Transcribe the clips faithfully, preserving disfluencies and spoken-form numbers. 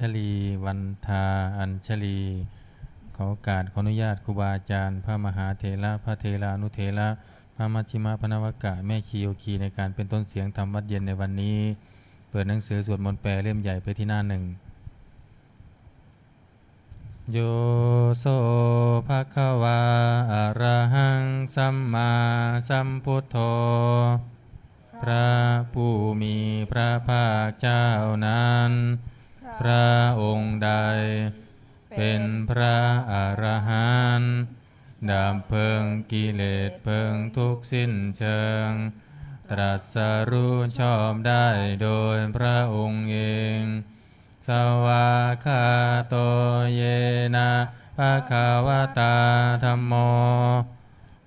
ชลีวันทาอัญชลี ขอโอกาสขออนุญาตครูบาอาจารย์ พระมหาเถระ พระเถรานุเถระ พระมัชฌิมะ พระนวกะ แม่ชีโยคีในการเป็นต้นเสียงธรรมวัดเย็นในวันนี้ เปิดหนังสือสวดมนต์แปลเล่มใหญ่ไปที่หน้าหนึ่ง Yo so bhagavā arahaṃ sammāsambuddho พระผู้มีพระภาคเจ้านั้น พระองค์ใด เป็นพระอรหันต์ ดับเพลิงกิเลสเพลิงทุกข์สิ้นเชิง ตรัสรู้ชอบได้โดยพระองค์เอง Svākkhāto yena bhagavatā dhammo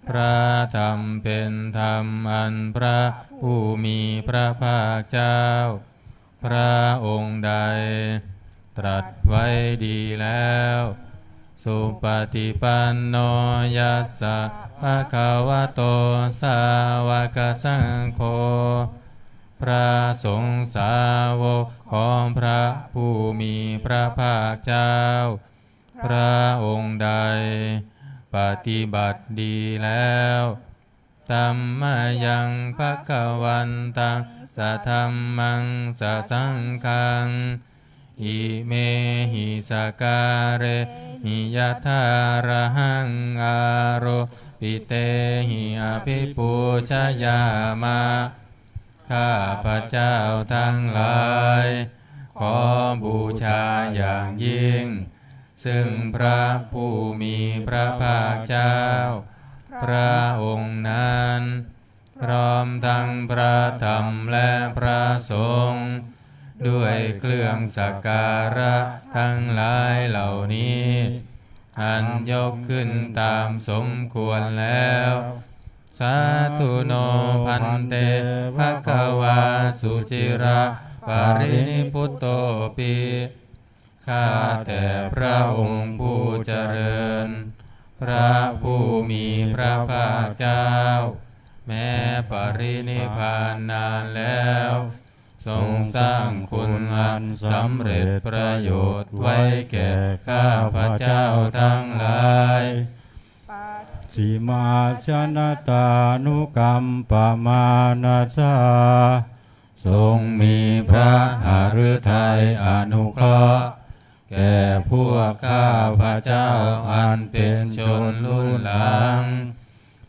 พระธรรมเป็นธรรมอันพระผู้มีพระภาคเจ้า พระองค์ใด ตรัสไว้ดีแล้ว Supaṭipanno yassa bhagavato sāvakasaṅgho พระสงฆ์สาวกของพระผู้มีพระภาคเจ้า พระองค์ใด ปฏิบัติดีแล้ว Tammayaṃ bhagavantaṃ sadhammaṃ sasaṅghaṃ imehi sakkārehi yathārahaṃ āropitehi abhipūjayāma. ข้าพเจ้าทั้งหลาย ขอบูชาอย่างยิ่ง ซึ่งพระผู้มีพระภาคเจ้า พระองค์นั้น พร้อมทั้งพระธรรมและพระสงฆ์ ด้วยเครื่องสักการะทั้งหลายเหล่านี้ อันยกขึ้นตามสมควรแล้ว Sādhu no bhante bhagavā suciraparinibbutopi ข้าแต่พระองค์ผู้เจริญ พระผู้มีพระภาคเจ้า แม้ปรินิพพานนานแล้ว ทรงสร้างคุณอันสำเร็จประโยชน์ไว้แก่ข้าพเจ้าทั้งหลาย Pacchimājanatānukampa-mānasā ทรงมีพระหฤทัยอนุเคราะห์ แก่พวกข้าพเจ้าอันเป็นชนรุ่นหลัง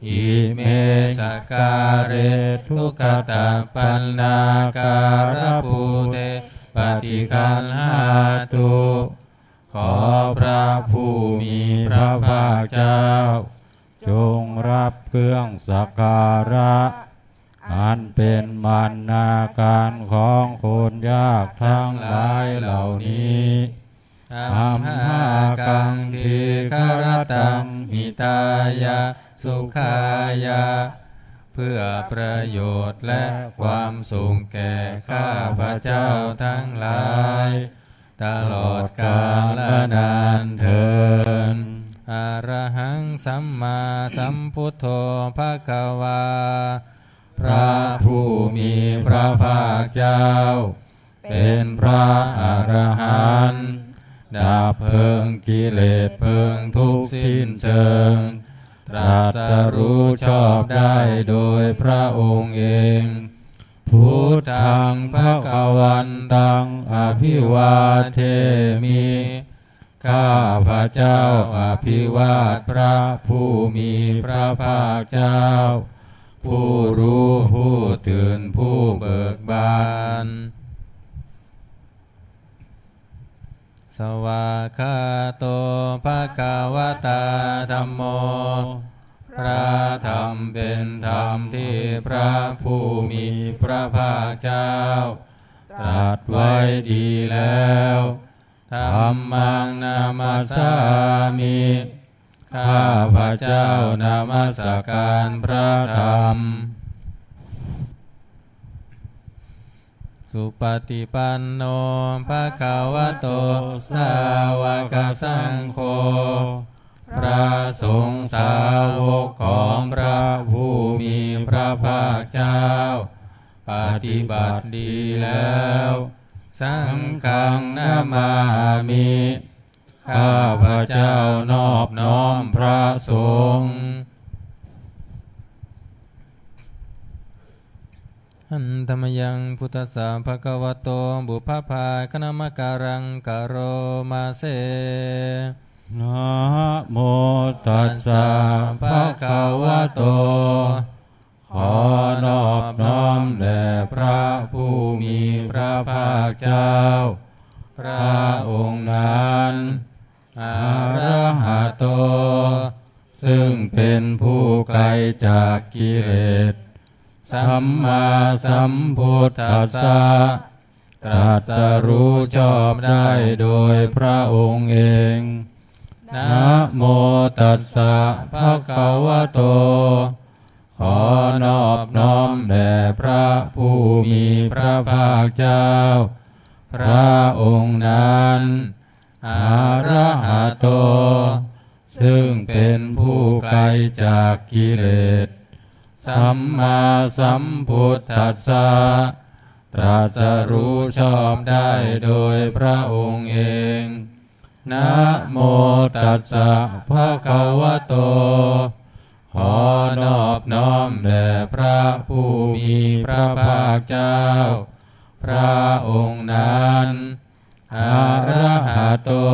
Ime sakkāre duggatapaṇṇākārabhūte paṭiggaṇhātu ขอพระผู้มีพระภาคเจ้า จงรับเครื่องสักการะ อันเป็นบรรณาการของคนยากทั้งหลายเหล่านี้ Amhākaṃ dīgharattaṃ hitāya sukhāya เพื่อประโยชน์และความสุขแก่ข้าพเจ้าทั้งหลาย ตลอดกาลนานเทอญ Arahaṃ sammāsambuddho bhagavā พระผู้มีพระภาคเจ้า เป็นพระอรหันต์ ดับเพลิงกิเลสเพลิงทุกข์สิ้นเชิง ตรัสรู้ชอบได้โดยพระองค์เอง Buddhaṃ bhagavantaṃ abhivādemi ข้าพเจ้าอภิวาทพระผู้มีพระภาคเจ้า ผู้รู้ผู้ตื่นผู้เบิกบาน Svākkhāto bhagavatā dhammo พระธรรมเป็นธรรมที่พระผู้มีพระภาคเจ้า ตรัสไว้ดีแล้ว Dhammaṃ namassāmi ข้าพเจ้านมัสการพระธรรม Supaṭipanno bhagavato sāvakasaṅgho พระสงฆ์สาวกของพระผู้มีพระภาคเจ้า ปฏิบัติดีแล้ว saṅghaṃ namāmi. ข้าพเจ้านอบน้อมพระสงฆ์ Handa mayaṃ buddhassa bhagavato pubbabhāganamakāraṃ karoma se. Namo tassa bhagavato ขอนอบน้อมแด่พระผู้มีพระภาคเจ้า พระองค์นั้น arahato ซึ่งเป็นผู้ไกลจากกิเลส sammāsambuddhassa ตรัสรู้ชอบได้โดยพระองค์เอง namo tassa bhagavato ขอนอบน้อมแด่พระผู้มีพระภาคเจ้า พระองค์นั้น arahato ซึ่งเป็นผู้ไกลจากกิเลส sammāsambuddhassa ตรัสรู้ชอบได้โดยพระองค์เอง namo tassa bhagavato ขอนอบน้อมแด่พระผู้มีพระภาคเจ้า พระองค์นั้น arahato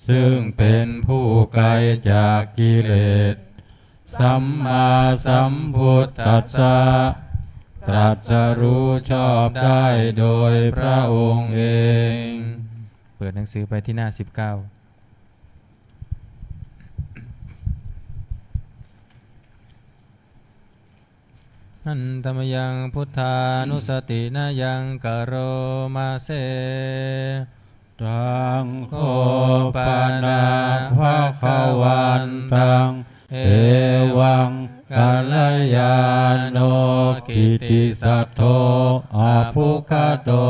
ซึ่งเป็นผู้ไกลจากกิเลส sammāsambuddhassa ตรัสรู้ชอบได้โดยพระองค์เอง เปิดหนังสือไปที่หน้า สิบเก้า Handa mayaṃ buddhānussatinayaṃ karoma se. Taṃ kho pana bhagavantaṃ evaṃ kalyāṇo kittisaddo abbhuggato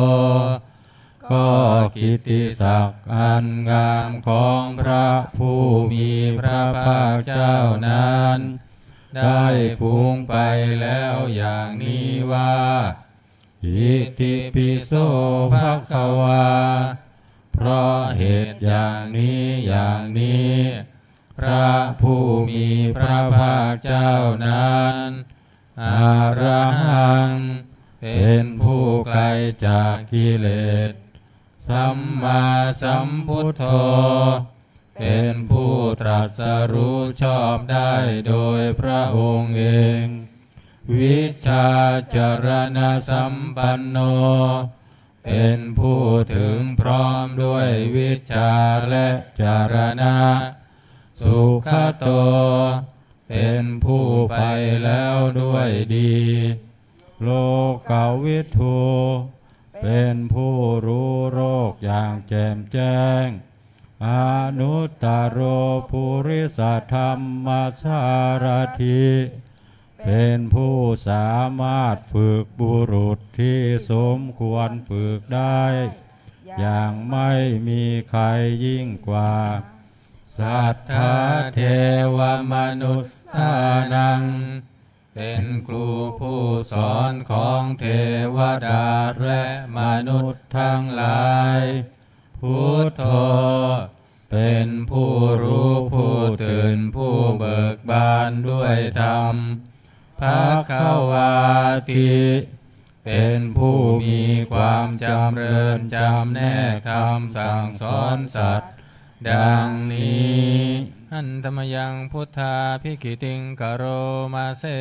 ก็กิตติศักดิ์อันงามของพระผู้มีพระภาคเจ้านั้น ได้ฟุ้งไปแล้วอย่างนี้ว่า itipi so bhagavā เพราะเหตุอย่างนี้อย่างนี้ พระผู้มีพระภาคเจ้านั้น arahaṃ เป็นผู้ไกลจากกิเลส sammāsambuddho เป็นผู้ตรัสรู้ชอบได้โดยพระองค์เอง vijjācaraṇasampanno เป็นผู้ถึงพร้อมด้วยวิชชาและจารณะ sugato เป็นผู้ไปแล้วด้วยดี lokavidū เป็นผู้รู้โลกอย่างแจ่มแจ้ง anuttaro purisadammasārathi เป็นผู้สามารถฝึกบุรุษที่สมควรฝึกได้ อย่างไม่มีใครยิ่งกว่า satthā devamanussānaṃ เป็นครูผู้สอนของเทวดาและมนุษย์ทั้งหลาย buddho เป็นผู้รู้ผู้ตื่นผู้เบิกบานด้วยธรรม bhagavāti เป็นผู้มีความจำเริญจำแนกธรรมสั่งสอนสัตว์ ดังนี้ Handa mayaṃ buddhābhigītiṃ karoma se.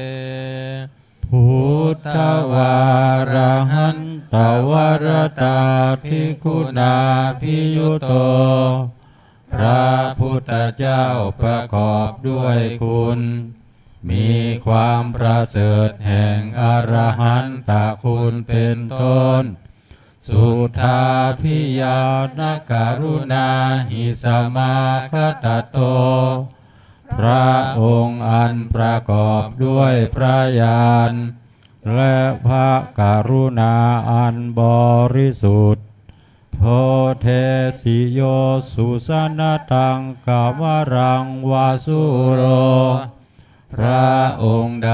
buddhavārahantavaratādiguṇābhiyutto พระพุทธเจ้าประกอบด้วยคุณ มีความประเสริฐแห่งอรหันตคุณเป็นต้น suddhābhiñāṇakaruṇāhi samāgatatto พระองค์อันประกอบด้วยพระญาณ และพระกรุณาอันบริสุทธิ์ bodhesi yo sujanataṃkamalaṃva sūro พระองค์ใด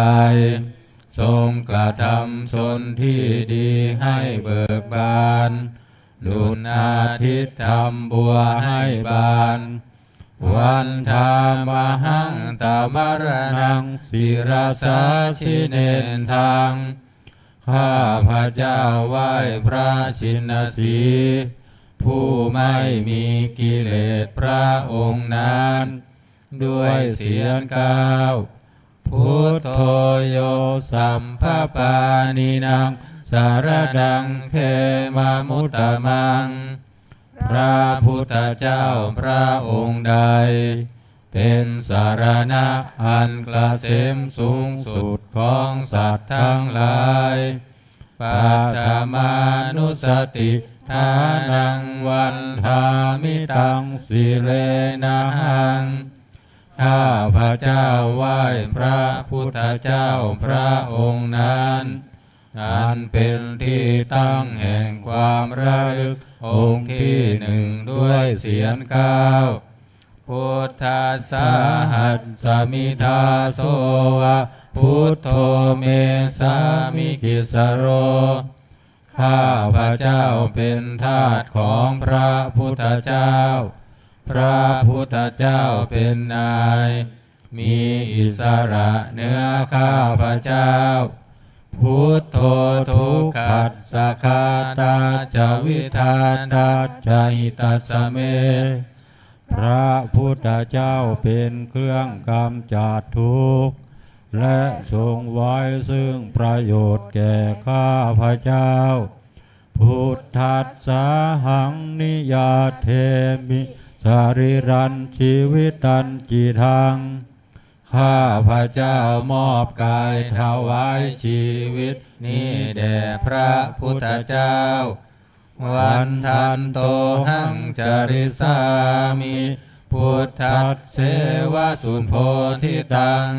ทรงกระทำชนที่ดีให้เบิกบาน ดุจอาทิตย์ทำบัวให้บาน Vandāmahaṃ tamaraṇaṃ sirasā jinendaṃ. ข้าพเจ้าไหว้พระชินสีห์ ผู้ไม่มีกิเลสพระองค์นั้น ด้วยเสียงกล่าว Buddho yo sabbapāṇīnaṃ saraṇaṃ khemamuttamaṃ. พระพุทธเจ้าพระองค์ใด เป็นสรณะอันเกษมสูงสุดของสัตว์ทั้งหลาย Paṭhamānussatiṭṭhānaṃ vandāmi taṃ sirenahaṃ. ข้าพเจ้าไหว้พระพุทธเจ้าพระองค์นั้น อันเป็นที่ตั้งแห่งความระลึกองค์ที่หนึ่งด้วยเสียงกล่าว Buddhassāhasmi dāso va, Buddho me sāmikissaro. ข้าพเจ้าเป็นทาสของพระพุทธเจ้า พระพุทธเจ้าเป็นนาย มีอิสระเหนือข้าพเจ้า Buddho dukkhassa ghātā ca vidhātā ca hitassa me. พระพุทธเจ้าเป็นเครื่องกำจัดทุกข์ และทรงไว้ซึ่งประโยชน์แก่ข้าพเจ้า Buddhassāhaṃ niyyādemi sarīrañjīvitañcidaṃ. ข้าพเจ้ามอบกายถวายชีวิตนี้แด่พระพุทธเจ้า Vandantohaṃ carissāmi buddhasseva subodhitaṃ.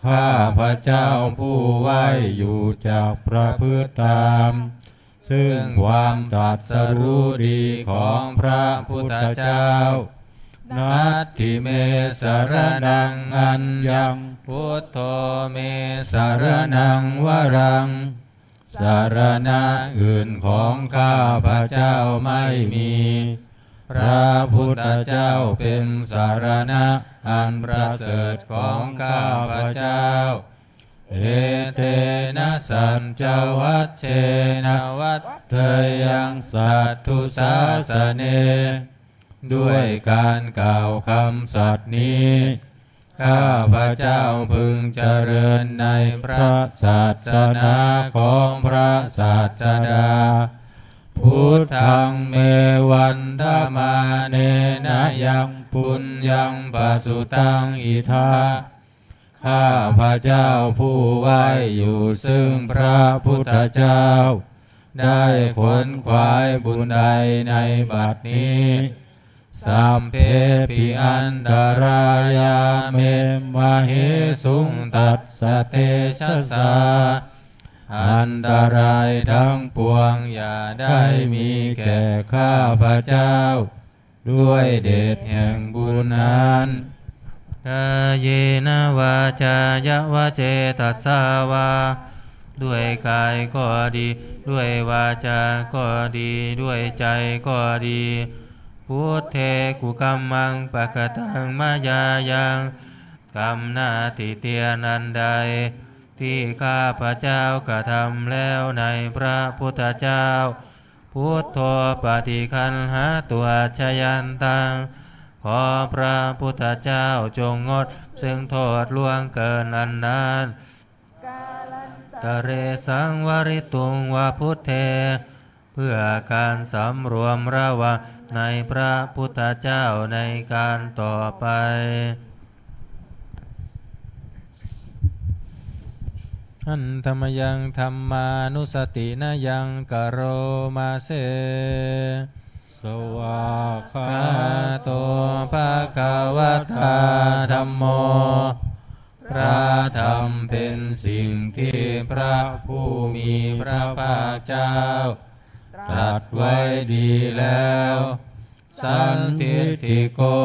ข้าพเจ้าผู้ไหว้อยู่จักประพฤติตาม ซึ่งความตรัสรู้ดีของพระพุทธเจ้า Natthi me saraṇaṃ aññaṃ, Buddho me saraṇaṃ varaṃ. สรณะอื่นของข้าพเจ้าไม่มี พระพุทธเจ้าเป็นสรณะอันประเสริฐของข้าพเจ้า Etena saccavajjena vaḍḍheyyaṃ satthu sāsane. ด้วยการกล่าวคำสัตย์นี้ ข้าพเจ้าพึงเจริญในพระศาสนาของพระศาสดา Buddhaṃ me vandamānena yaṃ puññaṃ pasutaṃ idha. ข้าพเจ้าผู้ไหว้อยู่ซึ่งพระพุทธเจ้า ได้ขวนขวายบุญใดในบัดนี้ Sabbepi antarāyā me māhesuṃ tassa tejasā. อันตรายทั้งปวงอย่าได้มีแก่ข้าพเจ้า ด้วยเดชแห่งบุญนั้น Kāyena vācāya va cetasā vā. ด้วยกายก็ดี ด้วยวาจาก็ดี ด้วยใจก็ดี Buddhe kukammaṃ pakataṃ mayā yaṃ. กรรมหน้าติเตียนอันใด ที่ข้าพเจ้ากระทำแล้วในพระพุทธเจ้า Buddho paṭiggaṇhatu accayantaṃ. ขอพระพุทธเจ้าจงงดซึ่งโทษล่วงเกินอันนั้น Kālantare saṃvarituṃ va buddhe. เพื่อการสำรวมระวังในพระพุทธเจ้าในการต่อไป Handa mayaṃ dhammānussatinayaṃ karoma se. Svākkhāto bhagavatā dhammo. พระธรรมเป็นสิ่งที่พระผู้มีพระภาคเจ้า ตรัสไว้ดีแล้ว Sandiṭṭhiko.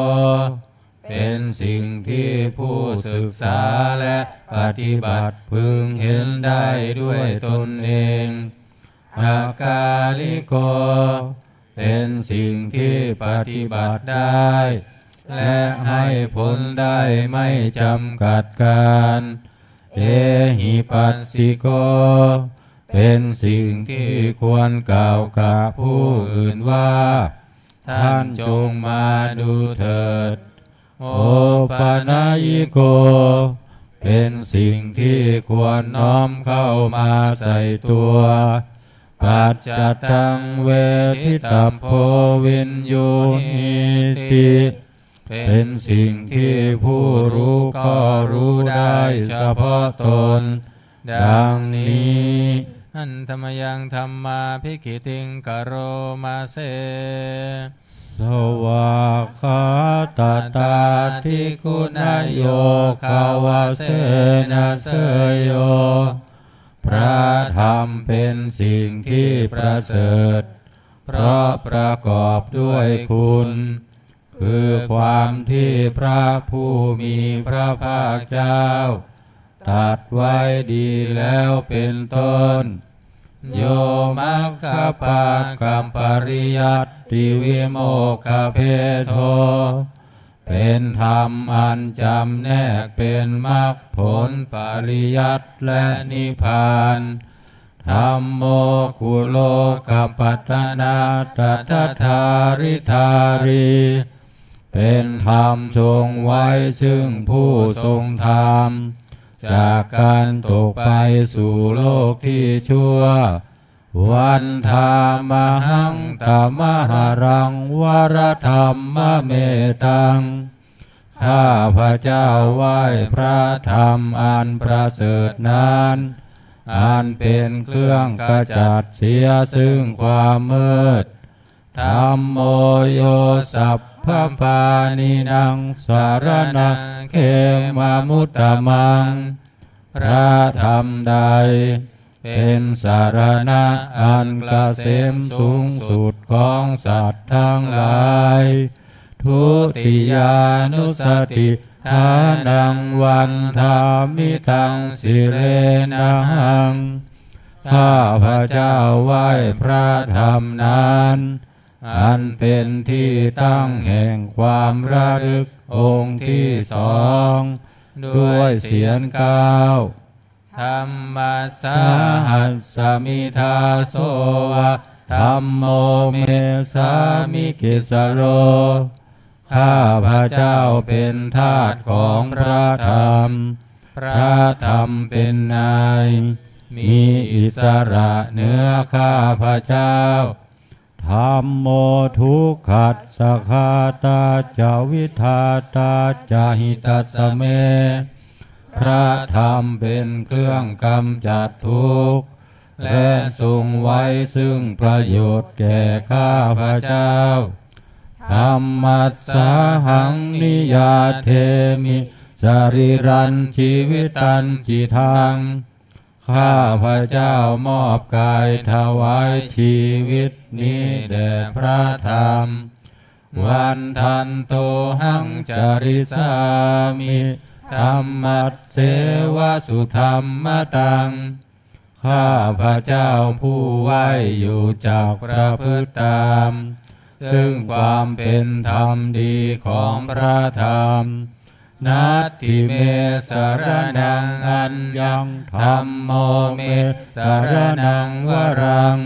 เป็นสิ่งที่ผู้ศึกษาและปฏิบัติพึงเห็นได้ด้วยตนเอง Akāliko. เป็นสิ่งที่ปฏิบัติได้ และให้ผลได้ไม่จำกัดกาล ehipassiko เป็นสิ่งที่ควรกล่าวกับผู้อื่นว่า ท่านจงมาดูเถิด opanayiko เป็นสิ่งที่ควรน้อมเข้ามาใส่ตัว paccattaṃ veditabbo viññūhīti เป็นสิ่งที่ผู้รู้ก็รู้ได้เฉพาะตน ดังนี้ Handa mayaṃ dhammābhigītiṃ karoma se. Svākkhātatādiguṇayogavasena seyyo พระธรรมเป็นสิ่งที่ประเสริฐ เพราะประกอบด้วยคุณ คือความที่พระผู้มีพระภาคเจ้า ตรัสไว้ดีแล้วเป็นต้น yo maggapākapariyattivimokkhabhedo เป็นธรรมอันจำแนกเป็นมรรคผลปริยัติและนิพพาน dhammo kulokapatanātathadhāridhārī เป็นธรรมทรงไว้ซึ่งผู้ทรงธรรม จากการตกไปสู่โลกที่ชั่ว Vandāmahaṃ tamaharaṃ varadhammametaṃ ข้าพเจ้าไหว้พระธรรมอันประเสริฐนั้น อันเป็นเครื่องขจัดเสียซึ่งความมืด Dhammo yo sabbapāṇīnaṃ saraṇaṃ khemamuttamaṃ พระธรรมใด เป็นสรณะอันเกษมสูงสุดของสัตว์ทั้งหลาย Dutiyānussatiṭṭhānaṃ vandāmi taṃ sirenahaṃ ข้าพเจ้าไหว้พระธรรมนั้น อันเป็นที่ตั้งแห่งความระลึกองค์ที่สอง ด้วยเสียงเก้า Dhammassāhasmi dāso va dhammo me sāmikissaro ข้าพเจ้าเป็นทาสของพระธรรม พระธรรมเป็นนาย มีอิสระเหนือข้าพเจ้า Dhammo dukkhassa ghātā ca vidhātā ca hitassa me พระธรรมเป็นเครื่องกำจัดทุกข์ และทรงไว้ซึ่งประโยชน์แก่ข้าพเจ้า Dhammassāhaṃ niyyādemi sarīrañjīvitañcidaṃ ข้าพเจ้ามอบกายถวายชีวิตนี้แด่พระธรรม Vandantohaṃ carissāmi dhammasseva sudhammataṃ ข้าพเจ้าผู้ไหว้อยู่จักประพฤติตาม ซึ่งความเป็นธรรมดีของพระธรรม Natthi me saraṇaṃ aññaṃ dhammo me saraṇaṃ varaṃ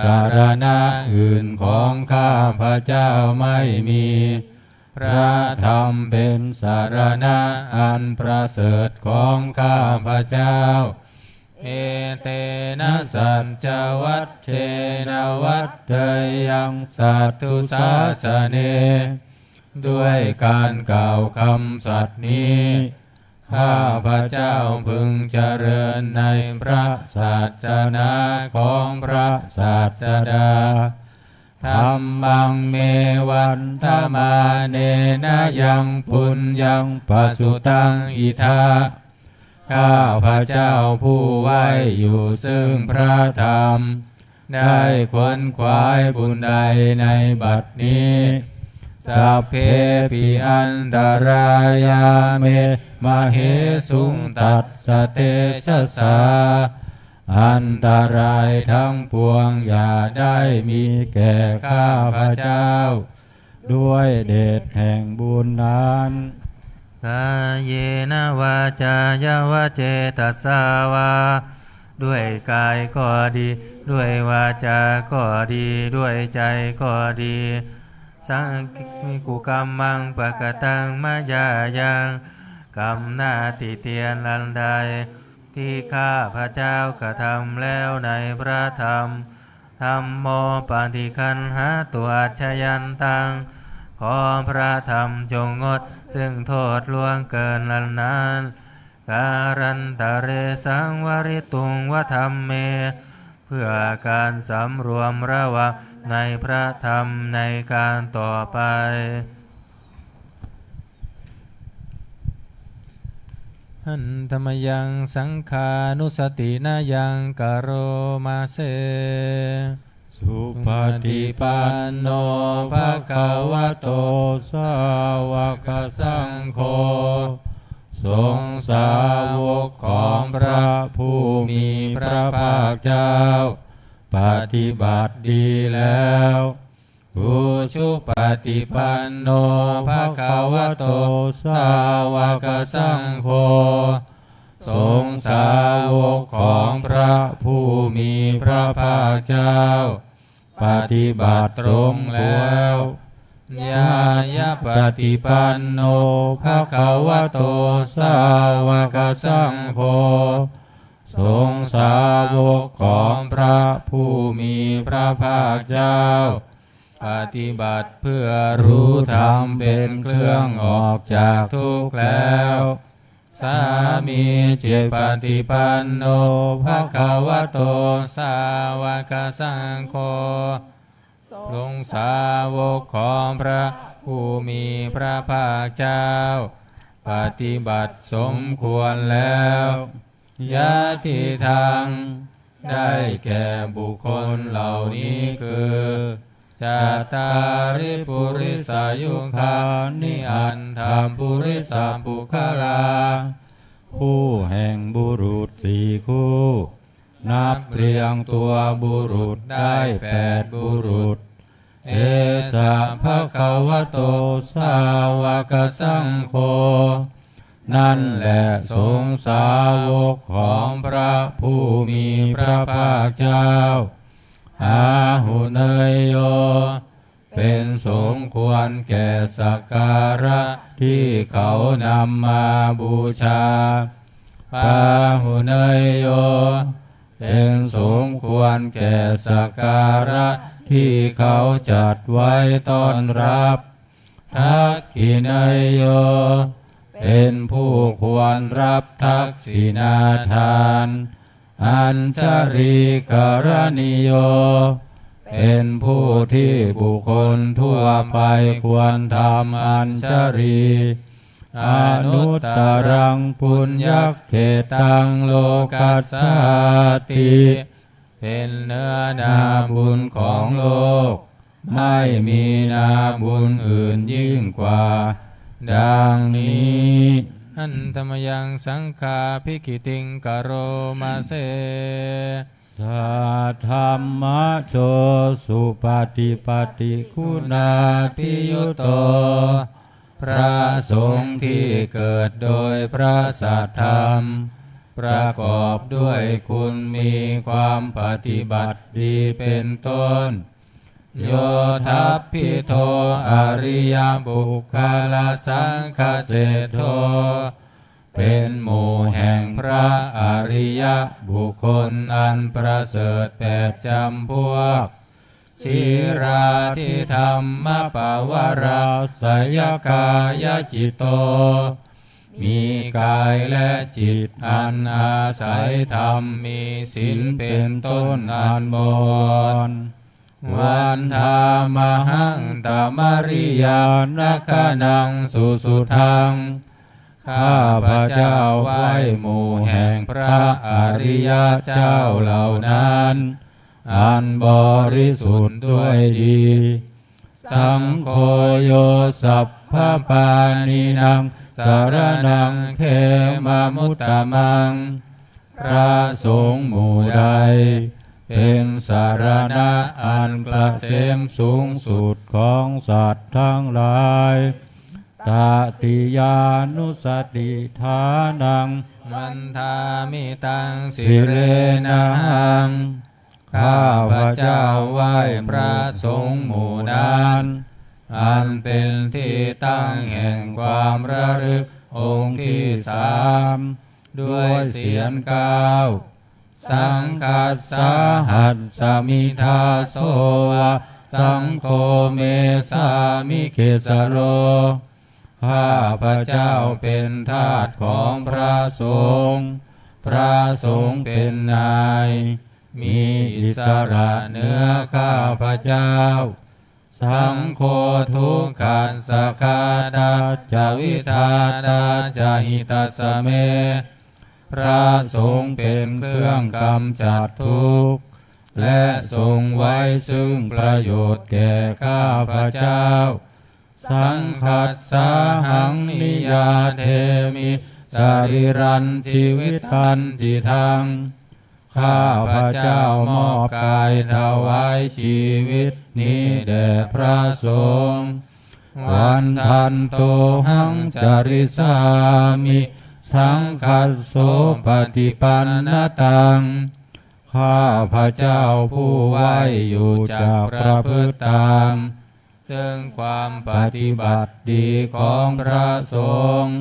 สรณะอื่นของข้าพเจ้าไม่มี พระธรรมเป็นสรณะอันประเสริฐของข้าพเจ้า Etena saccavajjena vaḍḍheyyaṃ satthu sāsane ด้วยการกล่าวคำสัตย์นี้ ข้าพเจ้าพึงเจริญในพระศาสนาของพระศาสดา Dhammaṃ me vandamānena yaṃ puññaṃ pasutaṃ idha ข้าพเจ้าผู้ไหว้อยู่ซึ่งพระธรรม ได้ขวนขวายบุญใดในบัดนี้ Sabbepi antarāyā me māhesuṃ tassa tejasā อันตรายทั้งปวงอย่าได้มีแก่ข้าพเจ้า ด้วยเดชแห่งบุญนั้น Kāyena vācāya va cetasā vā ด้วยกายก็ดี ด้วยวาจาก็ดี ด้วยใจก็ดี Saṃ kukammaṃ pakataṃ mayā yaṃ กรรมหน้าติเตียนอันใด ที่ข้าพเจ้ากระทำแล้วในพระธรรม Dhammo paṭiggaṇhātu accayantaṃ ขอพระธรรมจงงดซึ่งโทษล่วงเกินนั้นๆ Kālantare saṃvarituṃ va dhamme เพื่อการสำรวมระวังในพระธรรมในการต่อไป Handa mayaṃ saṅghānussatinayaṃ karoma se. Supaṭipanno bhagavato sāvakasaṅgho. สงฆ์สาวกของพระผู้มีพระภาคเจ้า ปฏิบัติดีแล้ว Ujupaṭipanno bhagavato sāvakasaṅgho. สงฆ์สาวกของพระผู้มีพระภาคเจ้า ปฏิบัติตรงแล้ว Ñāyapaṭipanno bhagavato sāvakasaṅgho. สงฆ์สาวกของพระผู้มีพระภาคเจ้า ปฏิบัติเพื่อรู้ธรรมเป็นเครื่องออกจากทุกข์แล้ว Sāmīcipaṭipanno bhagavato sāvakasaṅgho. สงฆ์สาวกของพระผู้มีพระภาคเจ้า ปฏิบัติสมควรแล้ว Yadidaṃ ได้แก่บุคคลเหล่านี้คือ Cattāri purisayugāni aṭṭha purisapuggalā คู่แห่งบุรุษสี่คู่ นับเรียงตัวบุรุษได้แปดบุรุษ Esa bhagavato sāvakasaṅgho. นั่นแหละสงฆ์สาวกของพระผู้มีพระภาคเจ้า Āhuneyyo เป็นสงฆ์ควรแก่สักการะที่เขานำมาบูชา Pāhuneyyo เป็นสงฆ์ควรแก่สักการะที่เขาจัดไว้ต้อนรับ Dakkhiṇeyyo เป็นผู้ควรรับทักษิณาทาน Añjalikaraṇīyo เป็นผู้ที่บุคคลทั่วไปควรทำอัญชลี Anuttaraṃ puññakkhettaṃ lokassāti เป็นเนื้อนาบุญของโลก ไม่มีนาบุญอื่นยิ่งกว่า ดังนี้ Handa mayaṃ saṅghābhigītiṃ karoma se. Saddhammajo supaṭipattiguṇādiyutto พระสงฆ์ที่เกิดโดยพระสัทธรรม ประกอบด้วยคุณมีความปฏิบัติดีเป็นต้น Yo tappito ariyapuggalasaṅghaseṭṭho เป็นหมู่แห่งพระอริยบุคคลอันประเสริฐแปดจำพวก Sīlādidhammapavaraṃ seyyathāyacitto มีกายและจิตอันอาศัยธรรมมีศีลเป็นต้นอันบริสุทธิ์ Vandāmahaṃ tamariyaṃ gaṇaṃ susuddhaṃ ข้าพเจ้าไหว้หมู่แห่งพระอริยเจ้าเหล่านั้น อันบริสุทธิ์ด้วยดี Saṅgho yo sabbapāṇīnaṃ saraṇaṃ khemamuttamaṃ พระสงฆ์หมู่ใด เป็นสรณะอันเกษมสูงสุดของสัตว์ทั้งหลาย Tatiyānussatiṭṭhānaṃ vandāmi taṃ sirenahaṃ. ข้าพเจ้าไหว้พระสงฆ์หมู่นั้น อันเป็นที่ตั้งแห่งความระลึกองค์ที่สาม ด้วยเสียงเก้า Saṅghassa hassami dāso va, saṅgho me sāmikissaro. ข้าพเจ้าเป็นทาสของพระสงฆ์ พระสงฆ์เป็นนาย มีอิสระเหนือข้าพเจ้า Saṅgho dukkhassa ghātā ca vidhātā ca hitassa me. พระสงฆ์เป็นเครื่องกำจัดทุกข์ และทรงไว้ซึ่งประโยชน์แก่ข้าพเจ้า Saṅghassāhaṃ niyyādemi sarīrañjīvitañcidaṃ. ข้าพเจ้ามอบกายถวายชีวิตนี้แด่พระสงฆ์ Vandantohaṃ carissāmi saṅghassopaṭipannataṃ. ข้าพเจ้าผู้ไหว้อยู่จักประพฤติตาม ซึ่งความปฏิบัติดีของพระสงฆ์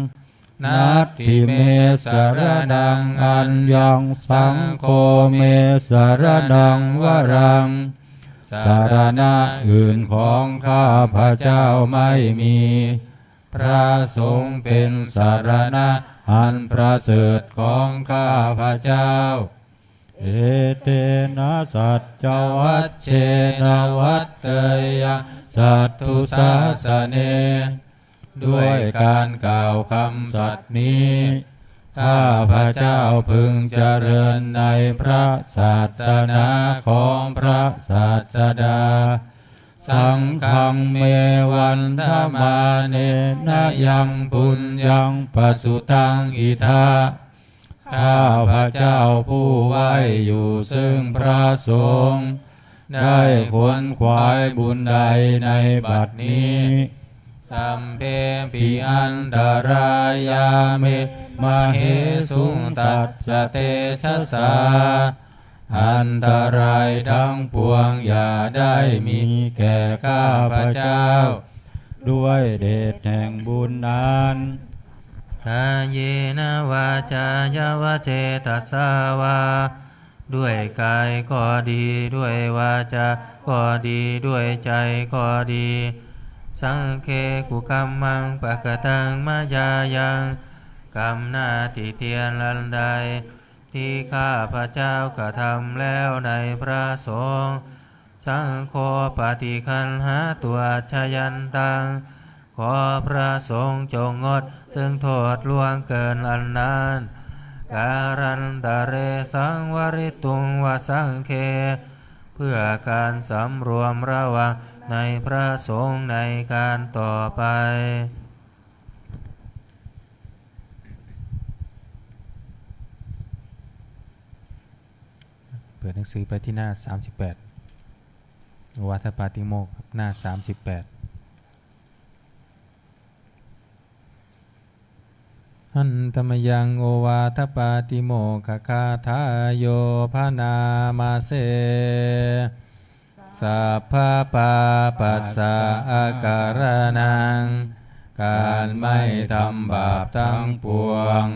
Natthi me saraṇaṃ aññaṃ, saṅgho me saraṇaṃ varaṃ. สรณะอื่นของข้าพเจ้าไม่มี พระสงฆ์เป็นสรณะอันประเสริฐของข้าพเจ้า Etena saccavajjena vaḍḍheyyaṃ satthu sāsane. ด้วยการกล่าวคำสัตย์นี้ ข้าพเจ้าพึงเจริญในพระศาสนาของพระศาสดา Saṅghaṃ me vandamānena yaṃ puññaṃ pasutaṃ idha. ข้าพเจ้าผู้ไหว้อยู่ซึ่งพระสงฆ์ ได้ขวนขวายบุญใดในบัดนี้ Sabbepi antarāyā me māhesuṃ tassa tejasā. อันตรายทั้งปวงอย่าได้มีแก่ข้าพเจ้า ด้วยเดชแห่งบุญนั้น Kāyena vācāya va cetasā vā. ด้วยกายก็ดี ด้วยวาจาก็ดี ด้วยใจก็ดี Saṅghe kukammaṃ pakataṃ mayā yaṃ. กรรมหน้าติเตียนอันใด ที่ข้าพเจ้ากระทำแล้วในพระสงฆ์ Saṅgho paṭiggaṇhātu accayantaṃ. ขอพระสงฆ์จงงดซึ่งโทษล่วงเกินอันนั้น Kālantare saṃvarituṃ va saṅghe. เพื่อการสำรวมระวังในพระสงฆ์ในการต่อไป เปิดหนังสือไปที่หน้าสามสิบแปด โอวาทปาติโมกข์ครับ หน้าสามสิบแปด Handa mayaṃ ovātapātimokkhagatha yo bhaṇāma se sabbapāpassa akaraṇaṃ. การไม่ทำบาปทั้งปวง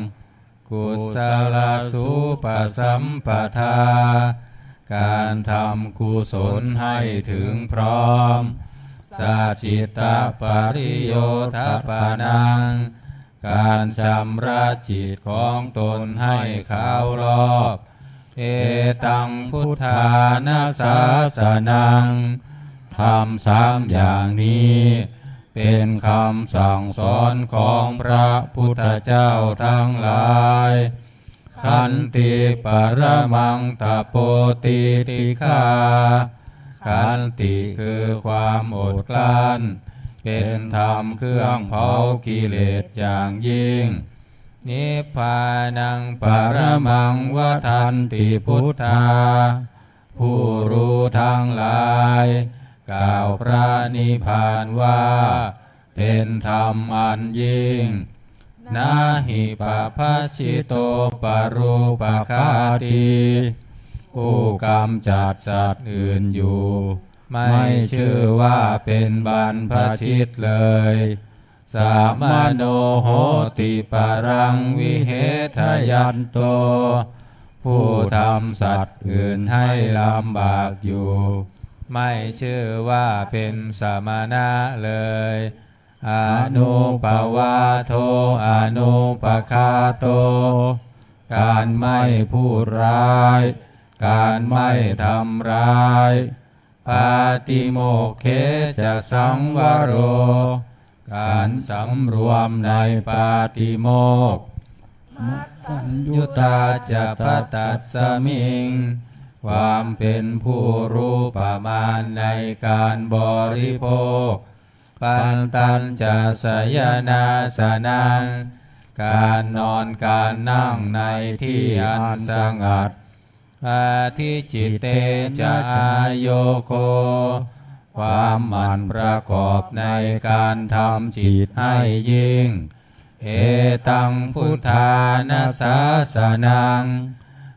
Kusalasupasampadā. การทำกุศลให้ถึงพร้อม Sacittapariyodapanaṃ. การชำระจิตของตนให้ขาวลอก Etaṃ buddhāna sāsanaṃ. ธรรมสามอย่างนี้ เป็นคำสั่งสอนของพระพุทธเจ้าทั้งหลาย Khanti paramaṃ tapo titikkhā. ขันติคือความอดกลั้น เป็นธรรมเครื่องเผากิเลสอย่างยิ่ง nibbānaṃ paramaṃ vadanti buddhā. ผู้รู้ทั้งหลายกล่าวพระนิพพานว่าเป็นธรรมอันยิ่ง na hi pabbajito parūpaghātī ผู้กำจัดสัตว์อื่นอยู่ ไม่ชื่อว่าเป็นบรรพชิตเลย samano hoti paraṃ vihetayanto ผู้ทำสัตว์อื่นให้ลำบากอยู่ ไม่ชื่อว่าเป็นสมณะเลย anuppavādo anupaghāto การไม่พูดร้าย การไม่ทำร้าย pātimokkhe ca saṃvaro การสำรวมในปาติโมกข์ mattaññutā ca paṭhasmiṃ ความเป็นผู้รู้ประมาณในการบริโภค pantañca sayanāsanaṃ การนอนการนั่งในที่อันสงัด adhicitte ca āyogo ความหมั่นประกอบในการทำจิตให้ยิ่ง etaṃ buddhāna sāsanaṃ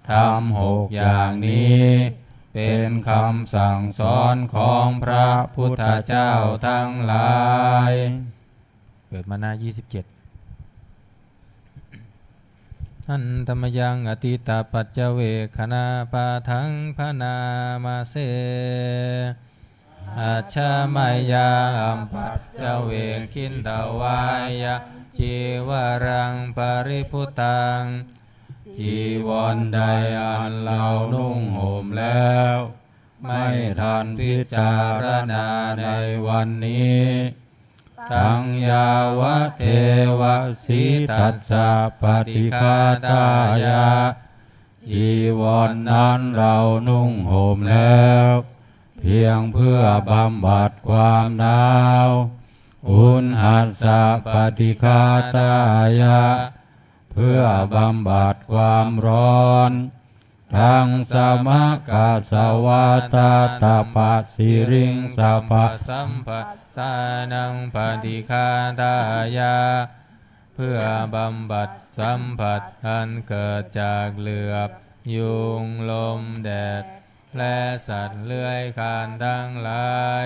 ธรรมหกอย่างนี้เป็นคำสั่งสอนของพระพุทธเจ้าทั้งหลาย เปิดมาหน้า ยี่สิบเจ็ด Handa mayaṃ atītapaccavekkhaṇapāṭhaṃ bhaṇāma se. Ajja mayā apaccavekkhitvā yaṃ cīvaraṃ paribhuttaṃ จีวรใดอันเรานุ่งห่มแล้ว ไม่ทันพิจารณาในวันนี้ taṃ yāvadeva sītassa paṭighātāya จีวรนั้นเรานุ่งห่มแล้ว เพียงเพื่อบำบัดความหนาว uṇhassa paṭighātāya เพื่อบำบัดความร้อน ḍaṃsamakasavātātapasiriṃsapasamphassānaṃ paṭighātāya เพื่อบำบัดสัมผัสอันเกิดจากเหลือบ ยุง ลม แดด และสัตว์เลื้อยคลานทั้งหลาย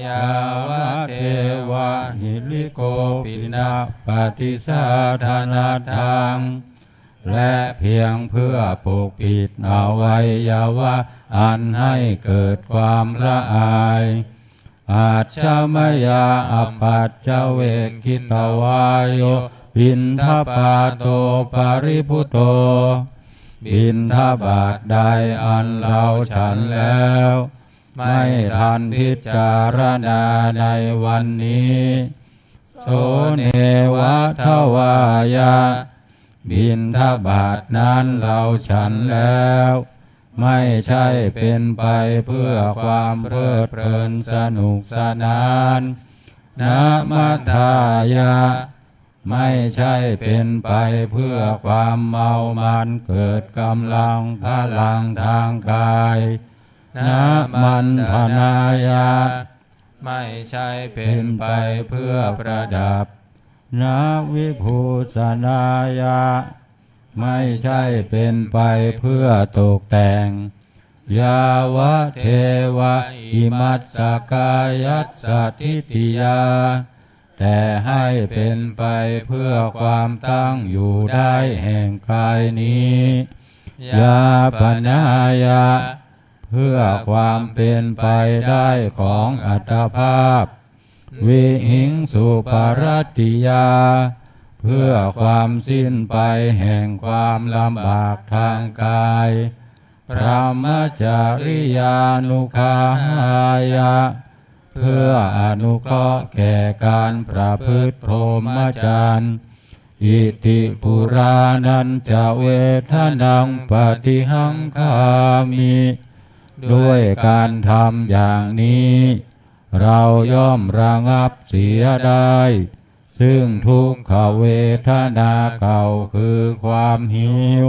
yāvadeva hirikopinapaṭisādhanatthaṃ และเพียงเพื่อปกปิดอวัยวะอันให้เกิดความละอาย Ajja mayā apaccavekkhitvā yo piṇḍapāto paribhutto บิณฑบาตใดอันเราฉันแล้ว ไม่ทันพิจารณาในวันนี้ so neva davāya บิณฑบาตนั้นเราฉันแล้ว ไม่ใช่เป็นไปเพื่อความเพลิดเพลินสนุกสนาน na madāya ไม่ใช่เป็นไปเพื่อความเมามันเกิดกำลังพลังทางกาย na maṇḍanāya ไม่ใช่เป็นไปเพื่อประดับ na vibhūsanāya ไม่ใช่เป็นไปเพื่อตกแต่ง yāvadeva imassa kāyassa ṭhitiyā แต่ให้เป็นไปเพื่อความตั้งอยู่ได้แห่งกายนี้ yāpanāya เพื่อความเป็นไปได้ของอัตภาพ vihiṃsuparatiyā เพื่อความสิ้นไปแห่งความลำบากทางกาย brahmacariyānuggahāya เพื่ออนุเคราะห์แก่การประพฤติพรหมจรรย์ Iti purāṇañca vedanaṃ paṭihaṅkhāmi ด้วยการทำอย่างนี้ เราย่อมระงับเสียได้ ซึ่งทุกขเวทนาเก่าคือความหิว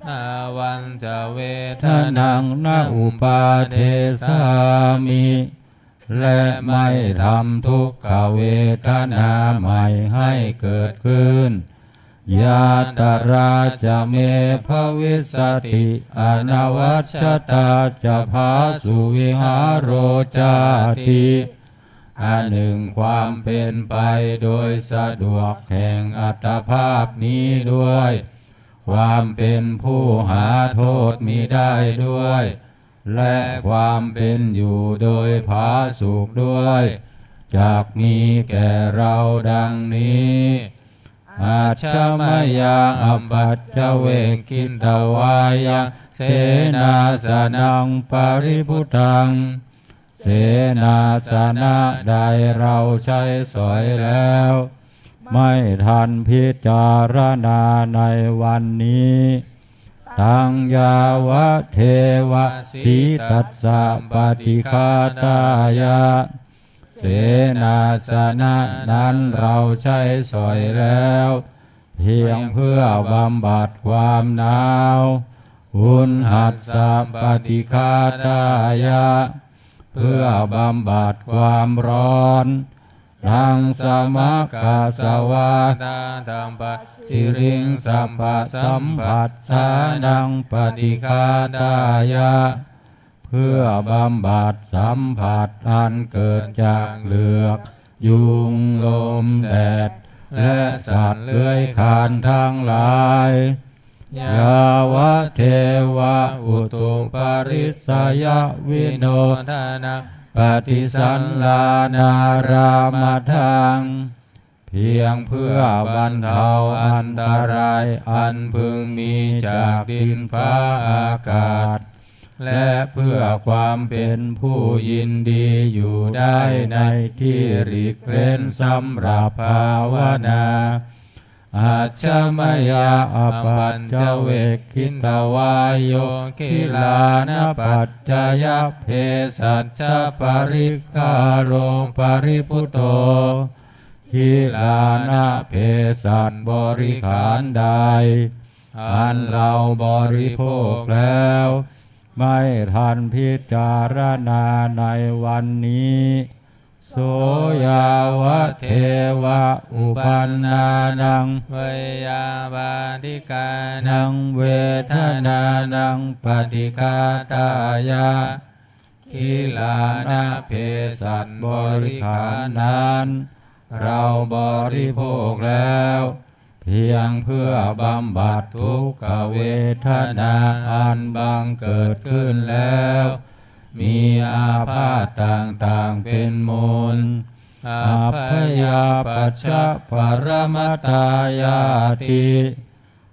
nāvañca vedanaṃ na uppādessāmi และไม่ทำทุกขเวทนาใหม่ให้เกิดขึ้น yātrā ca me bhavissati anavajjatā ca phāsuvihāro cāti. อันหนึ่งความเป็นไปโดยสะดวกแห่งอัตภาพนี้ด้วย ความเป็นผู้หาโทษมิได้ด้วย และความเป็นอยู่โดยผาสุกด้วย จักมีแก่เราดังนี้ Ajja mayā apaccavekkhitvā yaṃ senāsanaṃ paribhuttaṃ เสนาสนะใดเราใช้สอยแล้ว ไม่ทันพิจารณาในวันนี้ taṃ yāvadeva sītassa paṭighātāya เสนาสนะนั้นเราใช้สอยแล้ว เพียงเพื่อบำบัดความหนาว uṇhassa paṭighātāya เพื่อบำบัดความร้อน rasamakasavātātappassiriṃsapasamphassānaṃ paṭighātāya เพื่อบำบัดสัมผัสอันเกิดจากเหลือก ยุง ลม แดด และสัตว์เลื้อยคลานทั้งหลาย yāvadeva utuparissayavinodanaṃ paṭisallānārāmatthaṃ เพียงเพื่อบรรเทาอันตรายอันพึงมีจากดินฟ้าอากาศ และเพื่อความเป็นผู้ยินดีอยู่ได้ในที่หลีกเล่นสำหรับภาวนา Ajja mayā apaccavekkhitvā yo gilānapaccayabhesajjaparikkhāro paribhutto gilāna เภสัชบริขารใด อันเราบริโภคแล้ว ไม่ทันพิจารณาในวันนี้ so yāvadeva uppannānaṃ veyyābādhikānaṃ vedanānaṃ paṭighātāya gilāna เภสัชบริขารนั้น เราบริโภคแล้ว เพียงเพื่อบำบัดทุกขเวทนาอันบังเกิดขึ้นแล้ว มีอาพาธต่างๆเป็นมูล abyāpajjhaparamatāyāti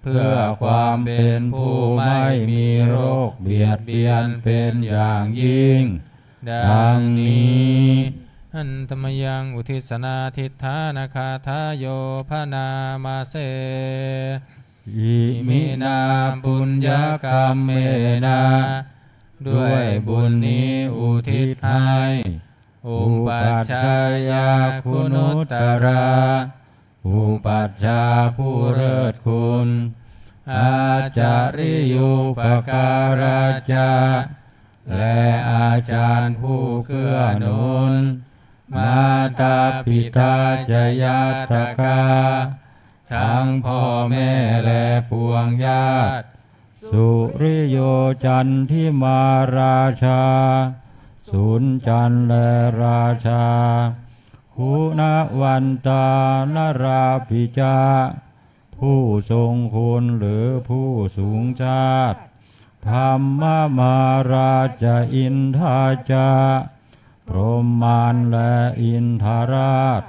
เพื่อความเป็นผู้ไม่มีโรคเบียดเบียนเป็นอย่างยิ่ง ดังนี้ Handa mayaṃ uddissanādhiṭṭhānagāthāyo bhaṇāma se. Iminā puññakammena ด้วยบุญนี้อุทิศให้ upajjhāyā guṇuttarā อุปัชฌาย์ผู้เลิศคุณ ācariyūpakārā ca และอาจารย์ผู้เกื้อหนุน mātā pitā ca ñātakā ทั้งพ่อแม่และปวงญาติ suriyo candimā rājā สุนทร์จันทร์และราชา guṇavantā narāpi ca ผู้ทรงคุณหรือผู้สูงชาติ brahmamārā ca indā ca พรหมมารและอินทราช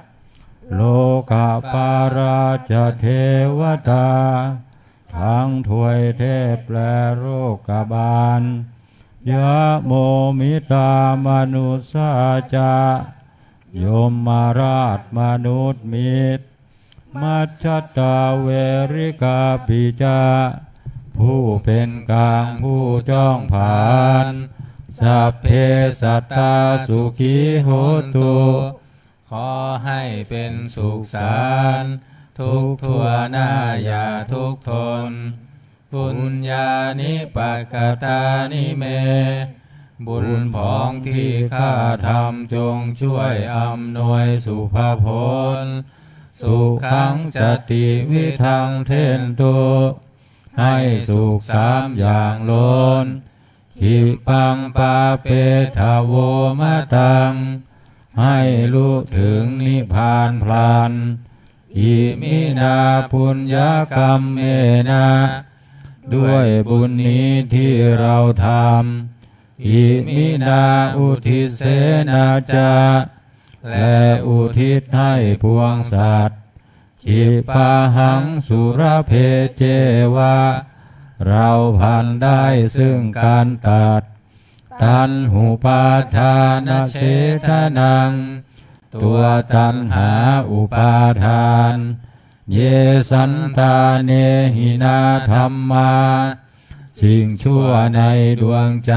lokapālā ca devatā ทั้งทวยเทพและโลกบาล yamo mittā manussā ca ยมราชมนุษย์มิตร majjhattā verikāpi ca ผู้เป็นกลางผู้จ้องผลาญ sabbe sattā sukhī hontu ขอให้เป็นสุขสันต์ทุกทั่วหน้าอย่าทุกข์ทน Puññāni pakatāni me บุญผองที่ข้าทำจงช่วยอำนวยสุภผล Sukhaṃ ca tividhaṃ dentu ให้สุขสามอย่างล้น Khippaṃ pāpetha vo mataṃ ให้ลุถึงนิพพานพลัน Iminā puññakammena ด้วยบุญนี้ที่เราทำ Iminā uddisena ca และอุทิศให้ปวงสัตว์ Khippāhaṃ sulabhe ceva เราพลันได้ซึ่งการตัด Taṇhupādānachedanaṃ ตัวตัณหาอุปาทาน Ye santāne hinā dhammā สิ่งชั่วในดวงใจ